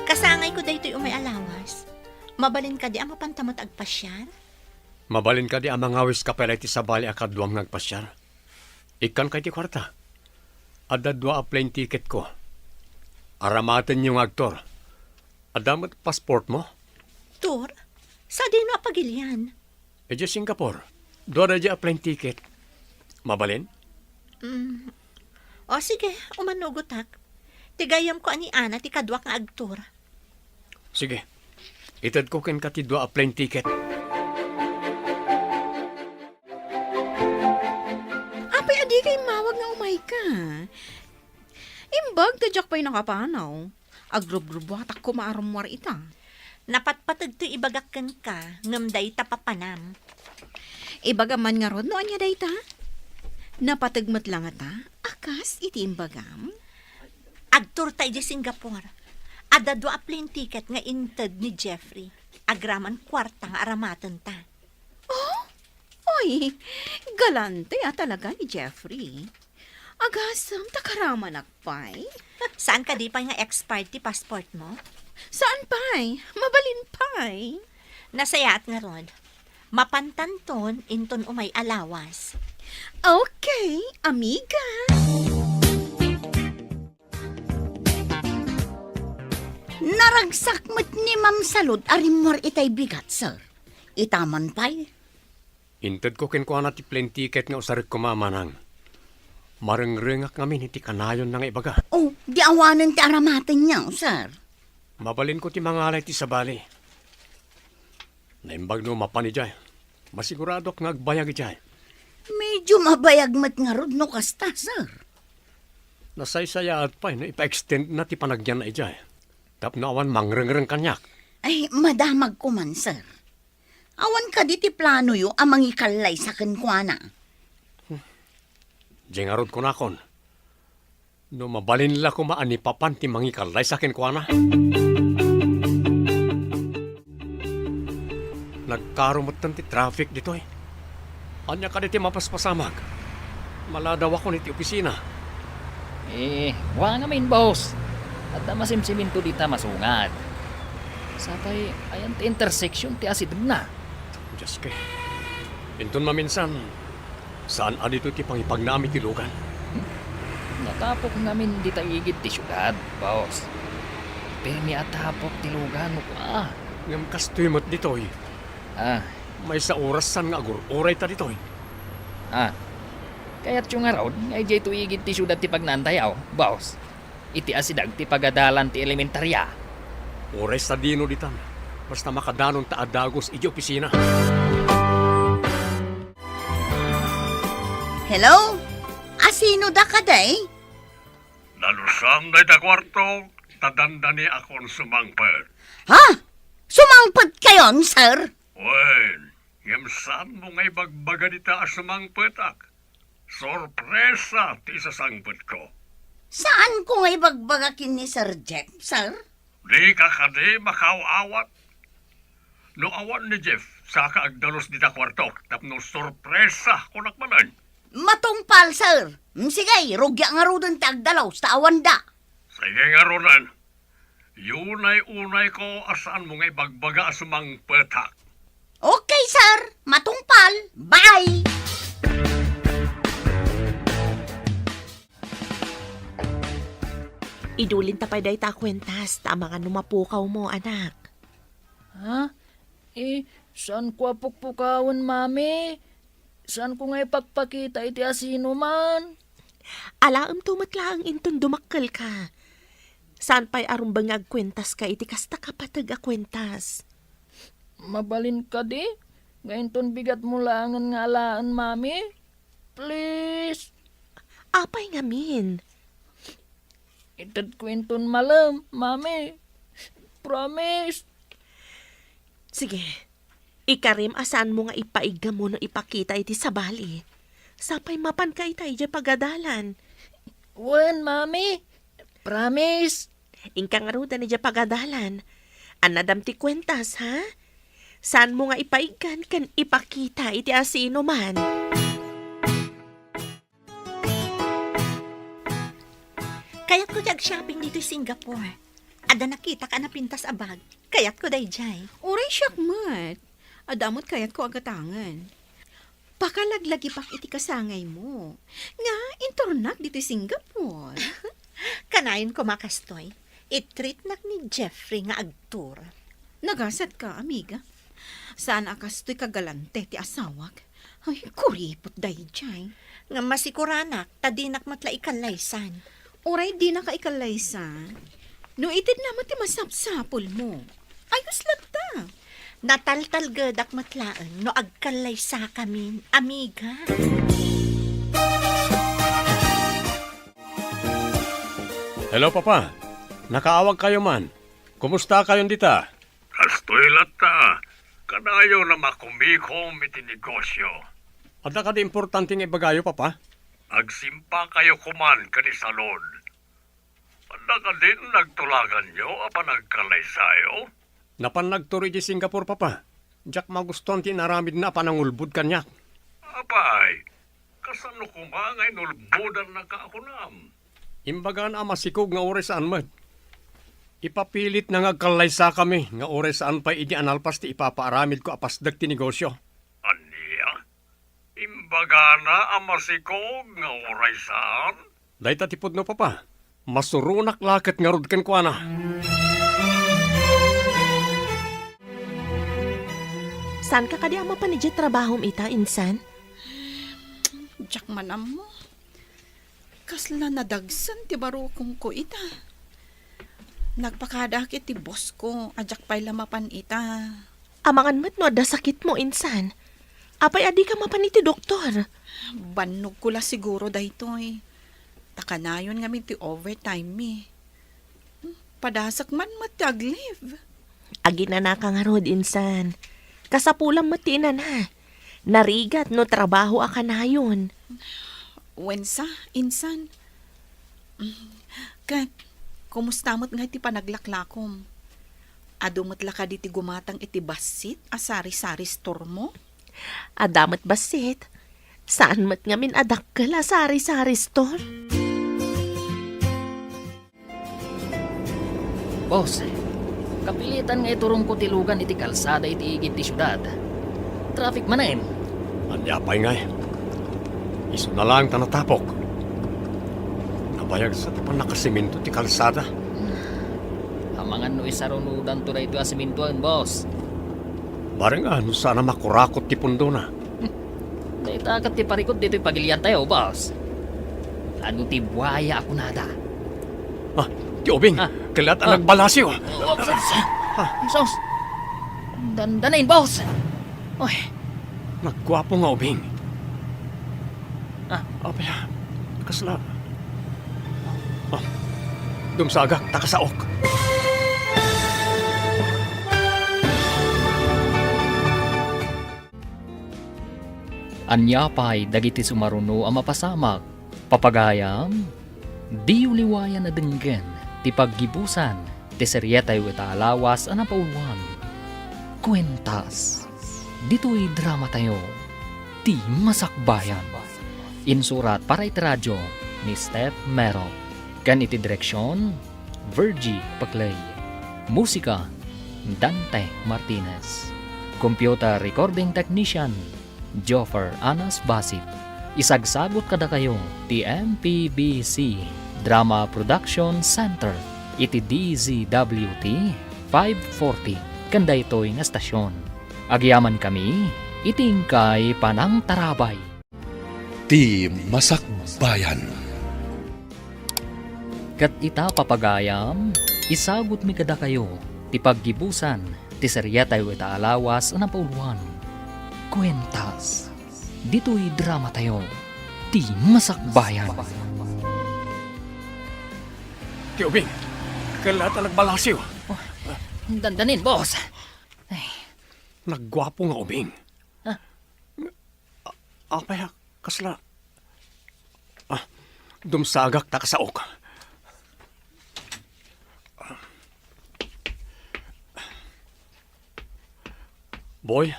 Kasangayko daytoy umay a lawas. Mabalin kadi a mapanta met agpasiar? Mabalin kadi a mangawiska pay la iti sabali a kaduam nga agpasiar? Ikkanka iti kuarta. Adda dua a plane ticketko. Aramatenyo nga agtour. Adda met passportmo? Tour? Sadino a pagilian? Idiay Singapore. Dua daydiay a plane ticket. Mabalin? Mm. O, sige, umanugotak. Ti gayyemko a ni Ana ti kaduak nga agtour. Sige. Itedko kenka ti dua a plane ticket. Apay a dika immawag nga umayka? Imbag ta diak pay nakapanaw. Agrubrubuatak koma a rummuar ita. Napatpateg ti ibagak kenka, ngem dayta papanam. Ibagam man ngarud no ania dayta? Napateg met la ngata a kas iti imbagam? Agtourta idiay Singapore. Adda dua a plane ticket nga inted ni Jeffrey. Agraman kuarta nga aramatenta. Oh? Oy, galante a talaga ni Jeffrey. Agasem ta karamanak pay. Saan kadi pay nga expired ti passportmo? Saan pay? Mabalin pay. Nasayaat ngarud. Mapantanton inton umay a lawas. Okay, amiga. Naragsak met ni Ma'am Salud a rimmuar itay bigat, sir. Ita man pay. Intedko kenkuana ti plane ticket nga usarek koma, manang. Marengrengak ngamin iti kanayonna nga ibaga. Oh, di awanen ti aramatenyo, sir. Mabalinko ti mangala iti sabali. Naimbag no mapan idiay. Masiguradok nga agbayag idiay. Medyo mabayag met ngarud no kasta, sir. Nasaysayaat pay no ipa-extend na ti panagyanna idiay. Tapno awan mangrengreng kaniak. Ay, madamagko man, sir. Awan kadi ti planoyo a mangikallaysa kenkuana? Diay ngarud kunakon, no mabalin la koma a ni papan ti mangikallaysa kenkuana. Nagkaro metten ti traffic ditoy. Ania kadi ti mapaspasamak? Maladawakon iti opisina. Eh, kua ngamin, boss. Adda masimsiminto dita masungad. Sapay, ayan ti intersection ti asidegna. Dios ko. Inton maminsan, saan a ditoy ti pangipagnaam iti lugan? Natapok ngamin dita igid ti siudad, boss. Pirmi a tapok ti lugan, kua. Ngem kastoy met ditoy. Ah. Maysa oras saan nga agur-urayta ditoy. Ah. Kayatyo ngarud nga idiay to igid ti siudad ti pagnaantayo, boss? Iti asideg ti pagadalan ti elementaria. Uray sadino ditan, basta makadanonta a dagus idiay opisina. Hello? Asino da kadi? Nalusam dayta kuarto, ta dandaniakon sumangpet. Ha? Sumangpetkayon, sir? Wen, ngem saanmo nga ibagbaga dita a sumangpetak? Sorpresa ti isasangpetko. Saanko nga ibagbaga ken ni Sir Jeff, sir? Dika kadi makaaw-awat? No awan ni Jeff, saka agdalus dita kuartok tapno sorpresa, kunak manen. Matungpal, sir. Mm, sige, rugiak ngaruden ti agdalus ta awanda. Sige ngaruden. Unay-unayko a saanmo nga ibagbaga a sumangpetak. Okay, sir. Matungpal. Bye! Idulinta pay dayta a kuentas, ta amangan no mapukawmo, anak. Ha? Eh, saanko a pukpukawen, Mami? Saanko nga ipakpakita iti asinoman. Alaemto met laeng inton dumakkelka. Saan pay a rumbeng nga agkuentaska iti kasta kapateg a kuentas. Mabalin kadi nga inton bigatmo laengen nga alaen, Mami? Please. Apay ngamin? Itedko inton malem, Mami. Promise. Sige. Ikarim a saanmo nga ipaiggam wenno ipakita iti sabali. Sapay mapanka ita idiay pagadalan. Wen, Mami. Promise. Inka ngaruden idiay pagadalan. Annadam ti kuentas, ha? Saanmo nga ipaiggan ken ipakita iti asinoman. Kayatko ti ag-shopping ditoy Singapore. Adda nakitak a napintas a bag. Kayatko daydiay. Uray siak met. Adda met kayatko a gatangen. Pakalaglagipak iti kasangaymo. Nga, inturnak ditoy Singapore. Kanayon koma kastoy. I-treatnak ni Jeffrey nga agtour. Nagasatka, amiga. Saan a kastoy kagalante ti asawak. Ay, kuripot daydiay. Nga masikuranak, ta dinak met la ikallaysan. Uray dinaka ikallaysan. No itedna met ti masapsapulmo. Ayos latta. Nataltalgedak met laeng no agkallaysakamin, amiga. Hello, Papa. Nakaawagkayo man. Kumustakayon dita? Kastoy latta, kanayon a makumikom iti negosyo. Adda kadi importante nga ibagayo, Papa? Agsimpakayo koman ken ni Salud. Adda kadin nagtulaganyo a panagkallaysayo? Napan nagturo iti Singapore, Papa. Diak magustuan ti inaramidna a panangulbod kaniak. Apay, kasano koma nga inulbodannaka a kunam? Imbagana a masikog nga uray saan met. Ipapilitna nga agkallaysakami nga uray saan pay idi a nalpas ti ipapaaramidko a pasdek ti negosyo. Ania? Imbagana a masikog nga uray saan? Dayta ti pudno, Papa. Masuronak la ket ngarud kenkuana. Saanka kadi a mapan idiay trabahom ita, insan? Diak man ammo. Kasla nadagsen ti barukongko ita. Nagpakadaak iti bossko a diak pay la mapan ita. Amangan met no adda sakitmo, insan. Apay a dika mapan iti doktor? Bannogko la siguro daytoy. Ta kanayon ngamin ti overtime mi. Padasek man met ti ag-leave. Aginanaka ngarud, insan. Kasapulam met ti inana. Narigat no trabaho a kanayon. Wensa, insan. Ket, kumusta met ngay ti panaglaklakom? Adu met la kadi ti gumatang iti bassit a sari-sari store mo? Adda met bassit. Saan met ngamin a dakkel a sari-sari store? Boss, kapilitan nga iturongko ti lugan iti kalsada iti igid ti siudad. Traffic manen. Ania pay ngay? Isuna laeng ta natapok. Nabayagsa ti pannakasemento ti kalsada. Amangan no isarunodanto daytoy a sementoen, boss. Bareng a no saan a makurakot ti pundona. Dayta ket ti parikut ditoy pagiliantayo, boss. Adu ti buaya a kunada? Ah, ti ubing. Ah. Kellat a nagbalasiw. Oh, oh, sus. Ah. Sus. Dandanin, boss. Oy. Nagguapo nga ubing. Ah. Apay, ah, kasla. Ah, dumsagak, ta kasaok. Ania pay dagiti sumaruno a mapasamak? Papagayam, diyo liwayan a denggen ti paggibusan ti serietayo ita a lawas a napauluan, Kuentas. Ditoy dramatayo, Ti Masakbayan. Insurat para iti radio ni Steph Mero. Ken iti direksion, Virgie Paclay. Musika, Dante Martinez. Computer recording technician, Joffer Anas Basit. Isagsagut kadakayo ti M P B C Drama Production Center iti D Z W T five forty ken daytoy nga estasion. Agyamankami, Iti inkay panangtarabay. Ti Masakbayan. Ket ita, papagayam, isagutmi kadakayo ti paggibusan ti seriatayo ita a lawas a napauluan, Kuentas. Ditoy dramatayo, Ti Masakbayan. Ti ubing, kella ta nagbalasiw. Oh, dandanin, boss. Ay. Nagguapo nga ubing. Ah. A-, apay, ah, kasla, ah, dumsagak ta kasaok. Boy,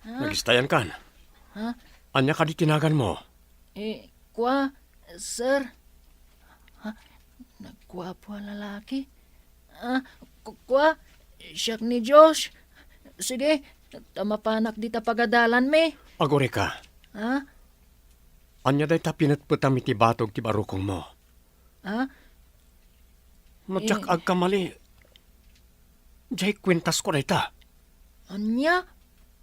Ha? Nagistayan kan. Ha? Ania kadi ti naganmo? Eh, kua, sir. Ha? Nagguapo a lalaki? Ah, ku-, kua, siak ni Josh. Sige, ta mapanak dita pagadalanmi. Agurika. Ha? Ania dayta pinetpetam iti batog ti barukongmo? Ha? No diak Eh. agkamali, diay kuentasko dayta. Ania?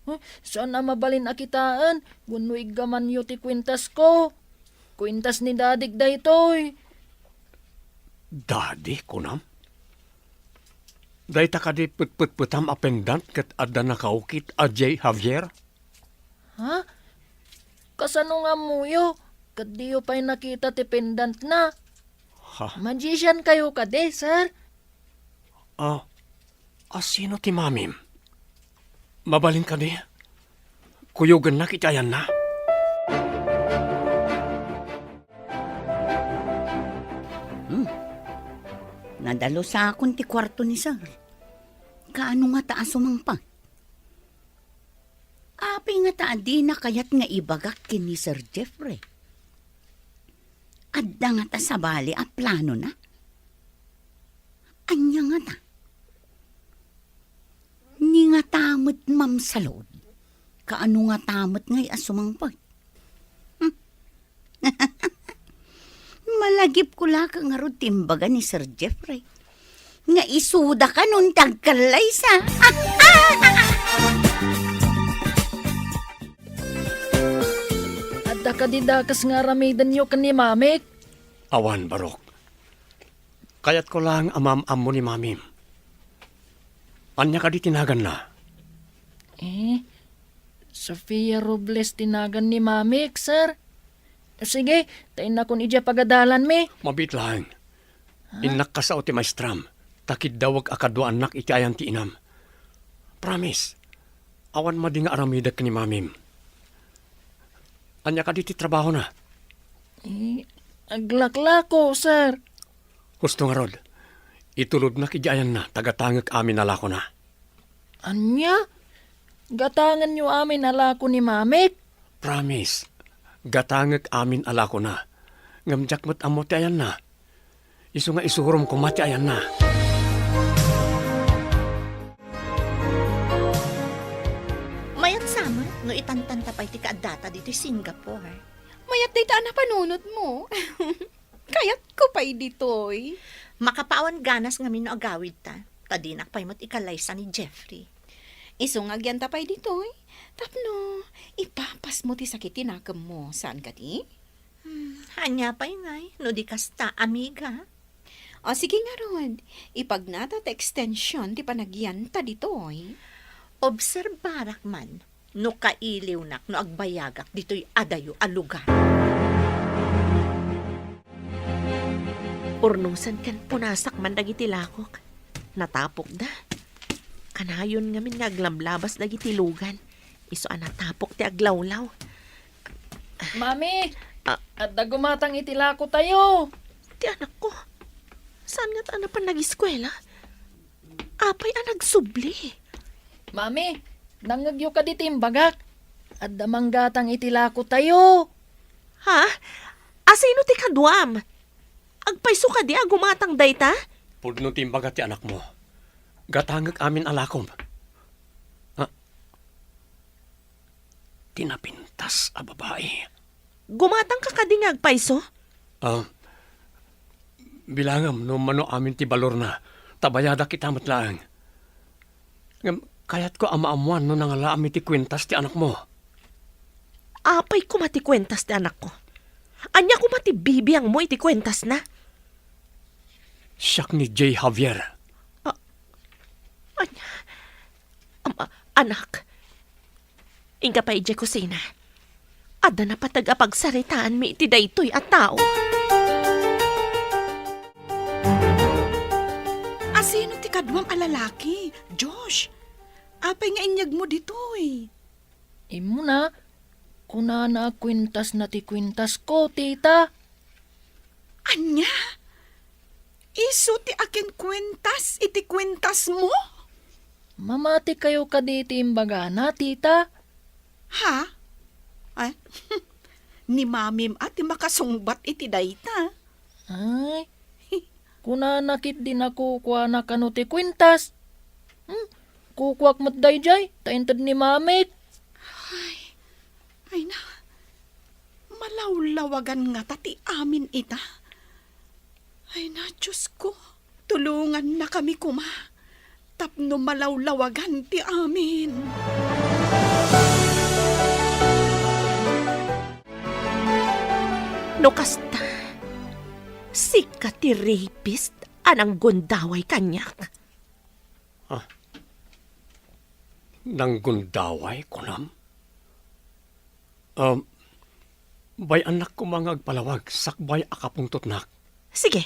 Huh, saan a mabalin a kitaen wenno iggamanyo ti kuentasko? Kuentas ni dadik daytoy. Dadi, kunam? Dayta kadi petpetpetam a pendant ket adda nakaukit a J. Javier? Ha? Kasano nga ammoyo? Ket diyo pay nakita ti pendantna? Ha? Magician kayo kadi, sir? Ah, asino ti mamim? Mabalin kadi? Kuyogennak iti ayanna? Hmm. Nadalusakon ti kuarto ni Sir. Kaano ngata a sumangpet? Apay ngata a dina kayat nga ibagak ken ni Sir Jeffrey? Adda ngata sabali a planona? Ania ngata? Ni ngata met mamsalud? Kaano ngata met ngay a sumangpet? Hmm. Malagipko la ket ngarud ti imbaga ni Sir Jeffrey nga isuda kanon ti agkallaysa. Adda kadi dakes nga aramidenyo ken ni Mamik? Awan, Barok. Kayatko laeng a maam-ammo ni Mamim. Ania kadi ti naganna? Eh, Sofia Robles ti nagan ni Mamik, sir. Sige, ta innakon idiay pagadalanmi. Mabiit laeng. Ha? Innak kasao ti maestram, ta kiddawek a kaduaannak iti ayan ti inam. Promise, awan madi nga aramidek ni Mamim. Ania kadi ti trabahona? Eh, aglaklako, sir. Husto ngarud, itulodnak idiay ayanna ta gatangek amin a lakona. Ania? Gatangenyo amin a lako ni Mamik? Promise, gatangek amin a lakona. Ngem diak met ammo ti ayanna. Isu nga isurom koma ti ayanna. Mayat sa met no itantanta pay ti kaaddata ditoy Singapore. Mayat dayta a napanunotmo. Kayatko pay ditoy. Makapawan ganas ngamin no agawidta, ta dinak pay met ikallaysa ni Jeffrey. Isu nga agyanta pay ditoy, tapno ipapasmo ti sakit ti nakemmo, saan kadi? Hmm, ania pay ngay, no di kasta, amiga? O, sige ngarud, ipagnata ti ekstension ti panagyanta ditoy. Obserbarak man no kailiwnak no agbayagak ditoy adayo a lugar. Urnosen ken punasak man dagiti lakok. Natapokda. Kanayon ngamin nga aglablabas dagiti lugan. Isu a natapok ti aglawlaw. Mami! Ah. Adda gumatang iti lakotayo! Ti anakko, saan ngata a napan nagiskuela? Apay a nagsubli? Mami, nangngegyo kadi ti imbagak? Adda manggatang iti lakotayo. Ha? Asino ti kaduam? Agpayso kadi a gumatang dayta? Pudno ti imbaga ti anakmo. Gatangek amin a lakom. Ah, ti napintas a babai. Gumatangka kadi nga agpayso? Ah, bilangam no mano amin ti balorna, ta bayadak ita met laeng. Ngem, Kayatko a maammuan no nangalaam iti kuentas ti anakmo. Apay koma ti kuentas ti anakko? Ania koma ti bibiangmo iti kuentasna? Siak ni Jay Javier. A-, ania? Ama, anak, inka pay idiay kusina. Adda napateg a pagsaritaanmi iti daytoy a tao. Asino ti kaduam a lalaki, Josh? Apay nga inyegmo ditoy? Immuna, kunana a kuentasna ti kuentasko, tita. Ania? Isu ti akinkuentas iti kuentasmo? Mamatikayo kadi ti imbagana, tita? Ha? Ay, ni mamim a ti makasungbat iti dayta. Ay, kunana ketdi a kukuana kano ti kuentas. Hmm, kukuak met daydiay, ta inted ni mamik. Ay, ay na, malawlawagan ngata ti amin ita. Ay na, Diosko, tulongannakami koma tapno malawlawagan ti amin. No kasta, sika ti rapist a nanggundaway kaniak. Ah, nanggundaway, kunam? Um, bay-annak koma nga agpalawag sakbay a kapungtotnak. Sige.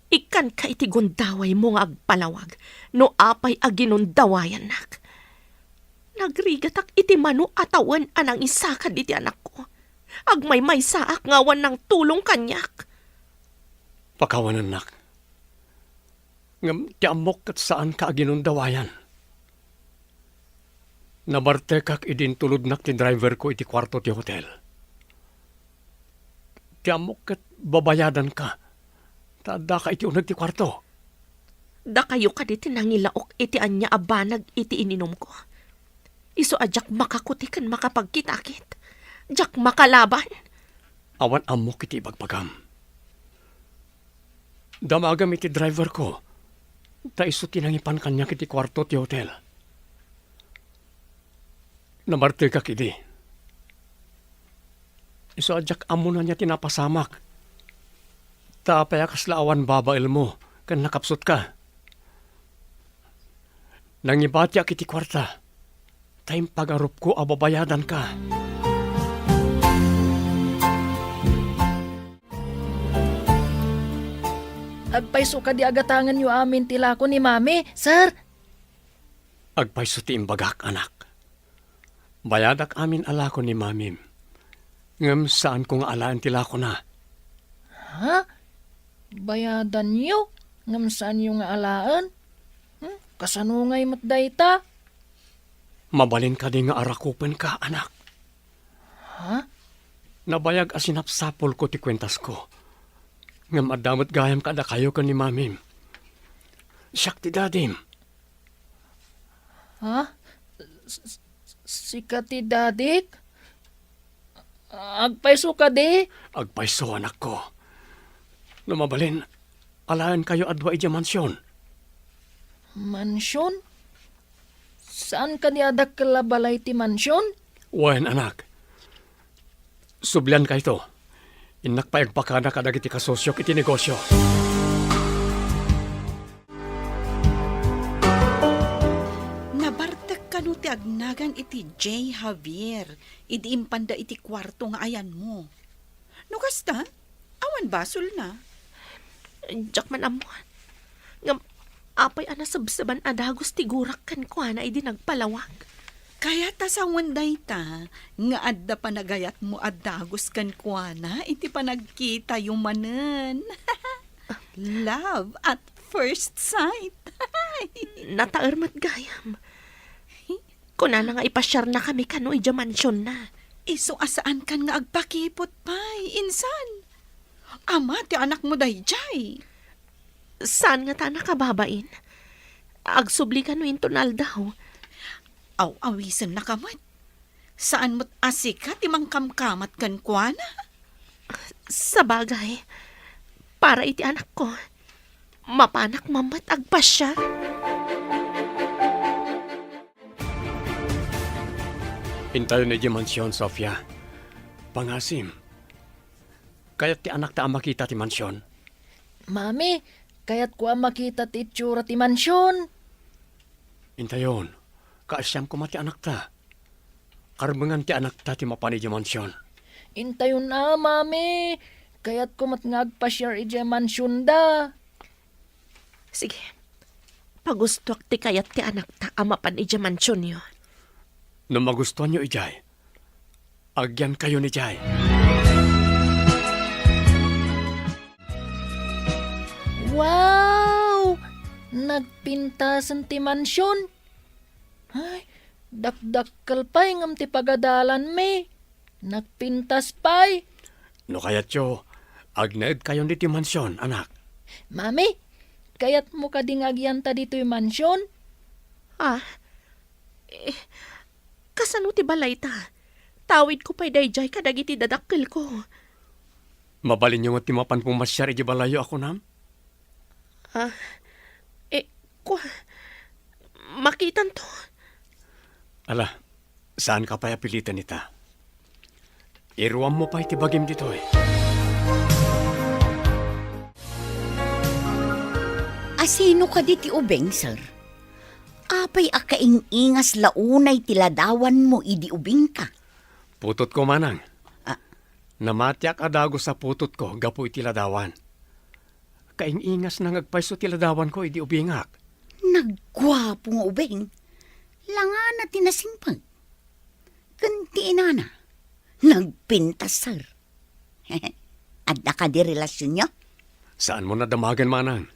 Ikkanka iti gundawaymo nga agpalawag no apay a ginundawayannak. Nagrigatak iti mano a tawen a nangisakad iti anakko. Agmaymaysaak nga awan nangtulong kaniak. Pakawanennak. Ngem ti ammok ket saanka a ginundawayan. Nabartekak idi intulodnak ti driverko iti kuarto ti hotel. Ti ammok ket babayadanka, ta addaka iti uneg ti kuarto. Dakayo kadi ti nangilaok iti ania a banag iti ininumko. Isu a diak makakuti ken makapagkitakit. Diak makalaban. Awan ammok iti ibagbagam. Damagam iti driverko, ta isu ti nangipan kaniak iti kuarto ti hotel. Nabartekak idi. Isu a diak ammo ania ti napasamak. Ta apay a kasla awan babaelmo ken nakapsutka? Nangibatiak iti kuarta, ta impagarupko a babayadanka. Agpayso kadi a gatangenyo amin ti lako ni Mami, sir? Agpayso ti imbagak, anak. Bayadak amin a lako ni Mamim. Ngem saanko nga alaen ti lakona. Ha? Bayadanyo, ngem saanyo nga alaen? Hmm? Kasano ngay met dayta? Mabalin kadi nga arakupenka, anak? Ha? Nabayag a sinapsapulko ti kuentasko. Ngem adda met gayam kadakayo ken ni Mamim. Siak ti dadim. Ha? S-, s-, sika ti dadik? Agpayso kadi? Agpayso, anakko. No mabalin, alaenkayo a dua idiay mansion. Mansion? Saan kadi a dakkel a balay ti mansion? Wen, anak. Subliankayto. Innak pay agpakada kadagiti kasosiok iti negosio. Nabartek kano ti agnagan iti Jay Javier idi impanda iti kuarto nga ayanmo? No kasta, awan basolna. Diak man ammo. Ngem apay a nasebseban a dagus ti gurak kenkuana idi nagpalawag? Kayat a sawen dayta nga adda panagayatmo a dagus kenkuana iti panagkitayo manen. Love at first sight. Nataer met gayam. Kunana nga ipasiarnakami kano idiay mansionna. Isu a saankan nga agpakipot pay, insan. Ama ti anakmo daydiay. Saan ngata a nakababain? Agsubli kano inton aldaw. Aw-awisennaka met. Saan met a sika ti mangkamkamat kenkuana? Sabagay, para iti anakko, mapanak man met agpasiar. Intayon idiay mansion, Sofia. Pangasim. Kayat ti anakta a makita ti mansion? Mami, kayatko a makita ti itsura ti mansion. Intayon, kaasiam koma ti anakta. Karbengan ti anakta ti mapan idiay mansion. Intayon a, Mami. Kayatko met nga agpasiar idiay mansionda. Sige. Pagustoak ti kayat ti anakta a mapan idiay mansionyo. No magustoanyo idiay, agyankayon idiay. Wow! Nagpintasen ti mansion. Ay, dakdakkel pay ngem ti pagadalanmi. Nagpintas pay. No kayatyo, agnaedkayon ditoy mansion, anak. Mami, kayatmo kadi nga agyanta ditoy mansion? Ah, eh, kasano ti balayta? Tawidko pay daydiay kadagiti dadakkelko. Mabalinyo met ti mapan pumasiar idiay balayyo a kunam? Ah, eh, kua, makitanto. Ala, saanka pay a piliten ita. Iruammo pay ti bagim ditoy. Asino kadi ti ubing, sir? Apay a kaing-ingas la unay ti ladawanmo idi ubingka? Putotko, manang. Ah. Namatiak a dagus a putotko gapu iti ladawan. Kaing-ingasna nga agpayso ti ladawanko idi ubingak. Nagguapo nga ubing. Langana ti nasingpet. Ken ti inana, nagpintas, sir. Adda kadi relasionyo? Saanmo nadamagen, manang.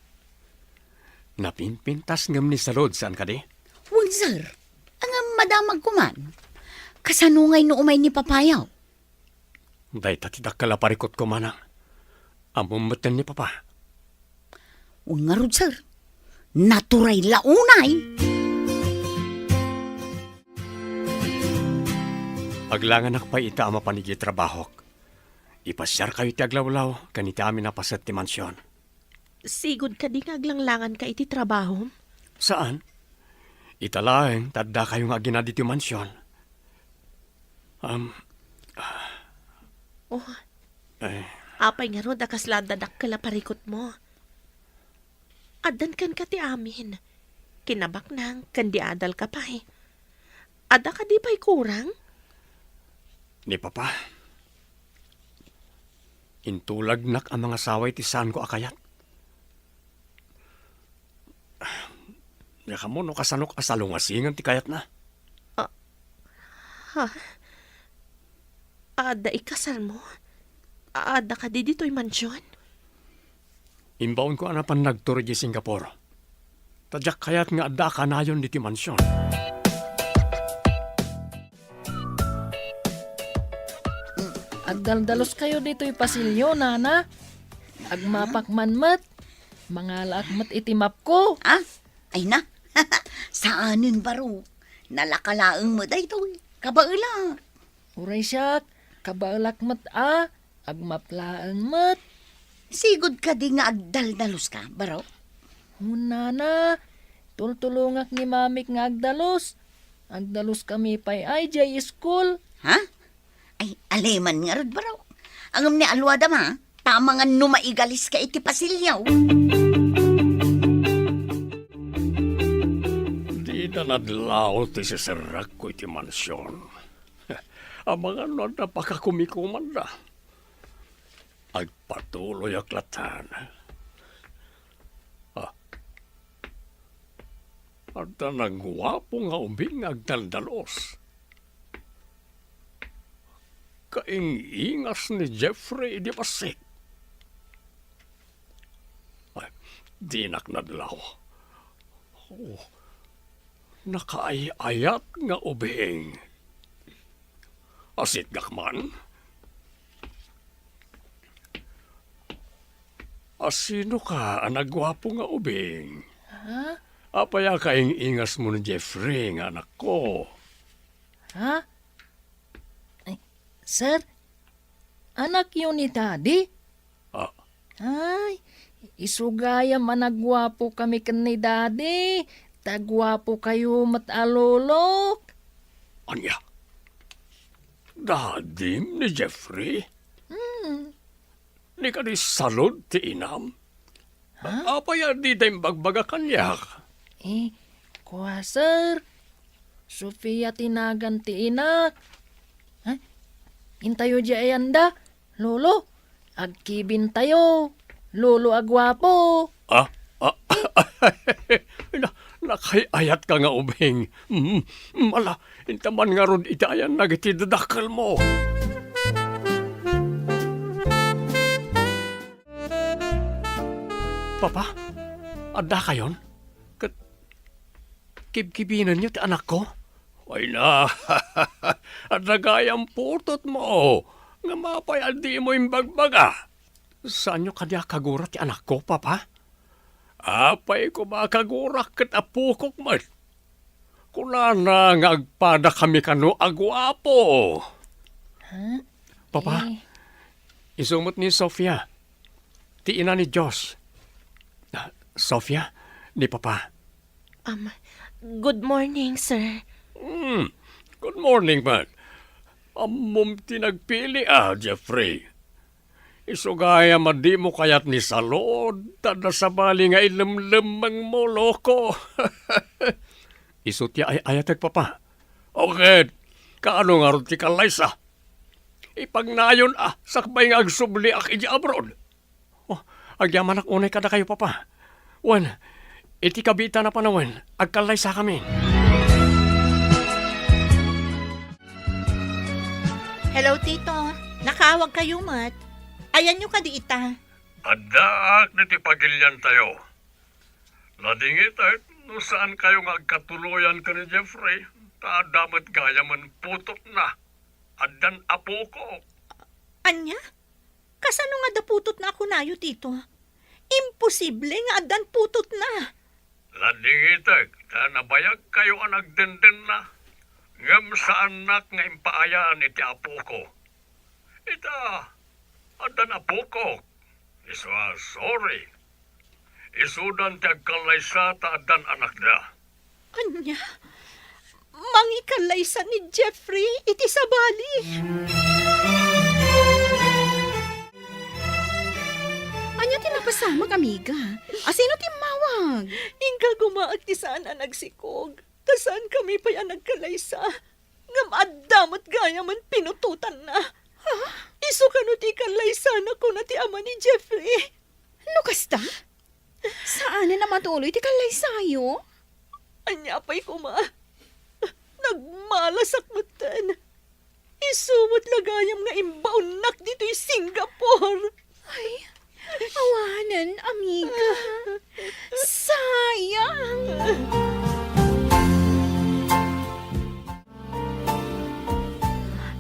Napinpintas ngem ni salud, saan kadi? Wen, sir. Ngem madamagko man. Kasano ngay no umay ni papayo? Dayta ti dakkel a parikutko, manang. Ammom metten ni papa. Wen ngarud, sir. Naturay la unay. Aglanganak pay ita a mapan idiay trabahok. Ipasiarkayo ti aglawlaw ken iti amin a paset ti mansion. Sigud kadi nga aglanglanganka iti trabahom? Saan. Ita laeng ta addakayo nga agina ditoy mansion. Am, Oh, eh. Apay ngarud a kasla adda dakkel a parikutmo? Addan kenka ti amin. Kinabaknang ken di adalka pay. Adda kadi pay kurang? Ni Papa, intulagnak a mangasawa iti saanko a kayat. Diak ammo no kasanok a salungasingen ti kayatna. Ah, ha? Adda ikasalmo? Adda kadi ditoy mansion? Imbaonko a napan nagtur idiay Singapore. Ta diak kayat nga adda a kanayon ditoy mansion. Agdaldalos kayo ditoy pasilyo, nana. Agmapak man met. Mangalaak met iti mapko. Ah? Ay na. Saanen baro. Nalaka laeng met daytoy. Kabaela. Uray siak, kabaelak met a, agmap laeng met. Sigud kadi nga agdaldalos ka, baro? Hunana, tultulongak ni mamik nga agdalos. Agdalos kami pay ay jay school. Ha? Ay, aliman ngarud, baro. Ngem ni aluada ma, ta amangan no maigalis ka iti pasilyo. Dida nadlaw ti siserrekko iti mansion. Amangan no adda pakakumikomanda. Agpatuloyak latta. Ah. Adda naguapo nga ubing nga agdaldalos. Kaing-ingas ni Jeffrey idi bassit. Ay, dinak nadlaw. Oh, nakaay-ayat nga ubing. Asitgak man. Asino ka a naguapo nga ubing? Ha? Apay a kaing-ingasmo ni Jeffrey nga anakko? Ha? Ay, sir, anakyo ni Daddy? Ah. Ay, isu gayam a naguapo kami ken ni Daddy, ta guapo kayo met a lolok. Ania? Dadim ni Jeffrey? Hmm. Ni kadi salud ti inam? Ha? Apay a dida imbagbaga kaniak? Eh, kua, sir. Sofia ti nagan ti inak. Ha? Intayo di ayanda, Lolo. Agkibintayo, Lolo a guapo. Ah? Ah? Na, nakay-ayatka nga ubing. Mm, mm, ala, inta man ngarud iti ayannak iti dadakkelmo. Papa, addakayon? Ket kibkibinenyo ti anakko? Ay na, adda gayam putotmo. Ngem apay a dimo imbagbaga? Saanyo kadi a kagura ti anakko, Papa? Apay koma a kagurak ket apokok met. Kunana nga agpadakami kano a guapo. Ha? Papa, Eh. isu met ni Sofia, ti ina ni Josh. Ah, Sofia, ni Papa. Um, good morning, sir. Hmm, good morning, man. Ammom ti nagpili, ah, Jeffrey. Isu gayam a dimo kayat ni salud, ta adda sabali nga ilemlemmengmo, loko. Isu ti ay-ayatek, Papa. O ket, kaano ngarud ti kallaysa? Ipagnayon a sakbay nga agsubliak idiay abroad. Oh, agyamanak unay kadakayo, Papa. Wen, iti kabiitan a panawen, agkallaysakami. Hello, Tito. Nakaawagkayo met. Ayanyo kadi ita? Addaak ditoy pagiliantayo. Ladingitek no saankayo nga agkatuloyan ken ni Jeffrey, ta adda met gayamen putotna. Addan apokok. Ania? Kasano nga adda putotna a kunayo, Tito? Imposible nga addan putotna. Ladingitek ta nabayagkayo a nagdendenna, ngem saannak nga impaayan iti apoko. Ita, addan apokok. Isu a, sorry. Isudan ti agkallaysa ta addan anakda. Ania? Mangikallaysa ni Jeffrey iti sabali? Ania ti napasamak, amiga? Asino ti immawag? Inka gumaak ti saan a nagsikog. Ta saankami pay a nagkallaysa. Ngem adda met gayamen pinutotanna. Ha? Isu kano ti ikallaysanak, kuna ti ama ni Jeffrey. No kasta, saanen a matuloy ti kallaysayo? Ania pay koma? Nagmalasak metten. Isu met la gayam nga imbaonnak ditoy Singapore. Ay, awanen, amiga. Sayang.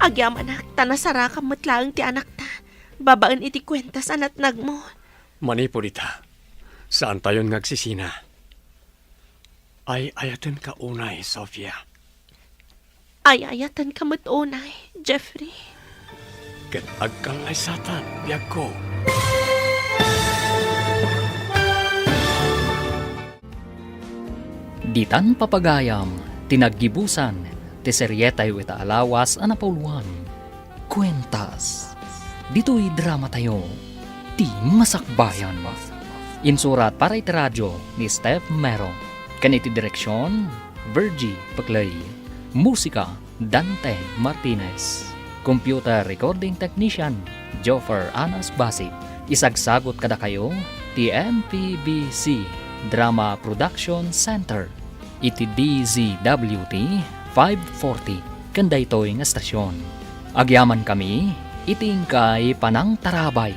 Agyamanak, ta nasarakam met laeng ti anakta babaen iti kuentas a natnagmo. Manipud ita, saantayon nga agsisina. Ay-ayatenka unay, Sofia. Ay-ayatenka met unay, Jeffrey. Ket agkallaysatan, biagko. Ditan papagayam ti naggibusan ti serietayo ita a lawas a napauluan, Kuentas. Ditoy dramatayo, ti Masakbayan. Insurat para iti radio ni Steph Mero, ken iti direksion, Virgie Peclay. Musika, Dante Martinez. Computer recording technician, Joffer Anas Basib. Isagsagut kadakayo ti M P B C Drama Production Center iti D Z W T five forty ken daytoy nga estasion. Agyamankami iti inkay panangtarabay.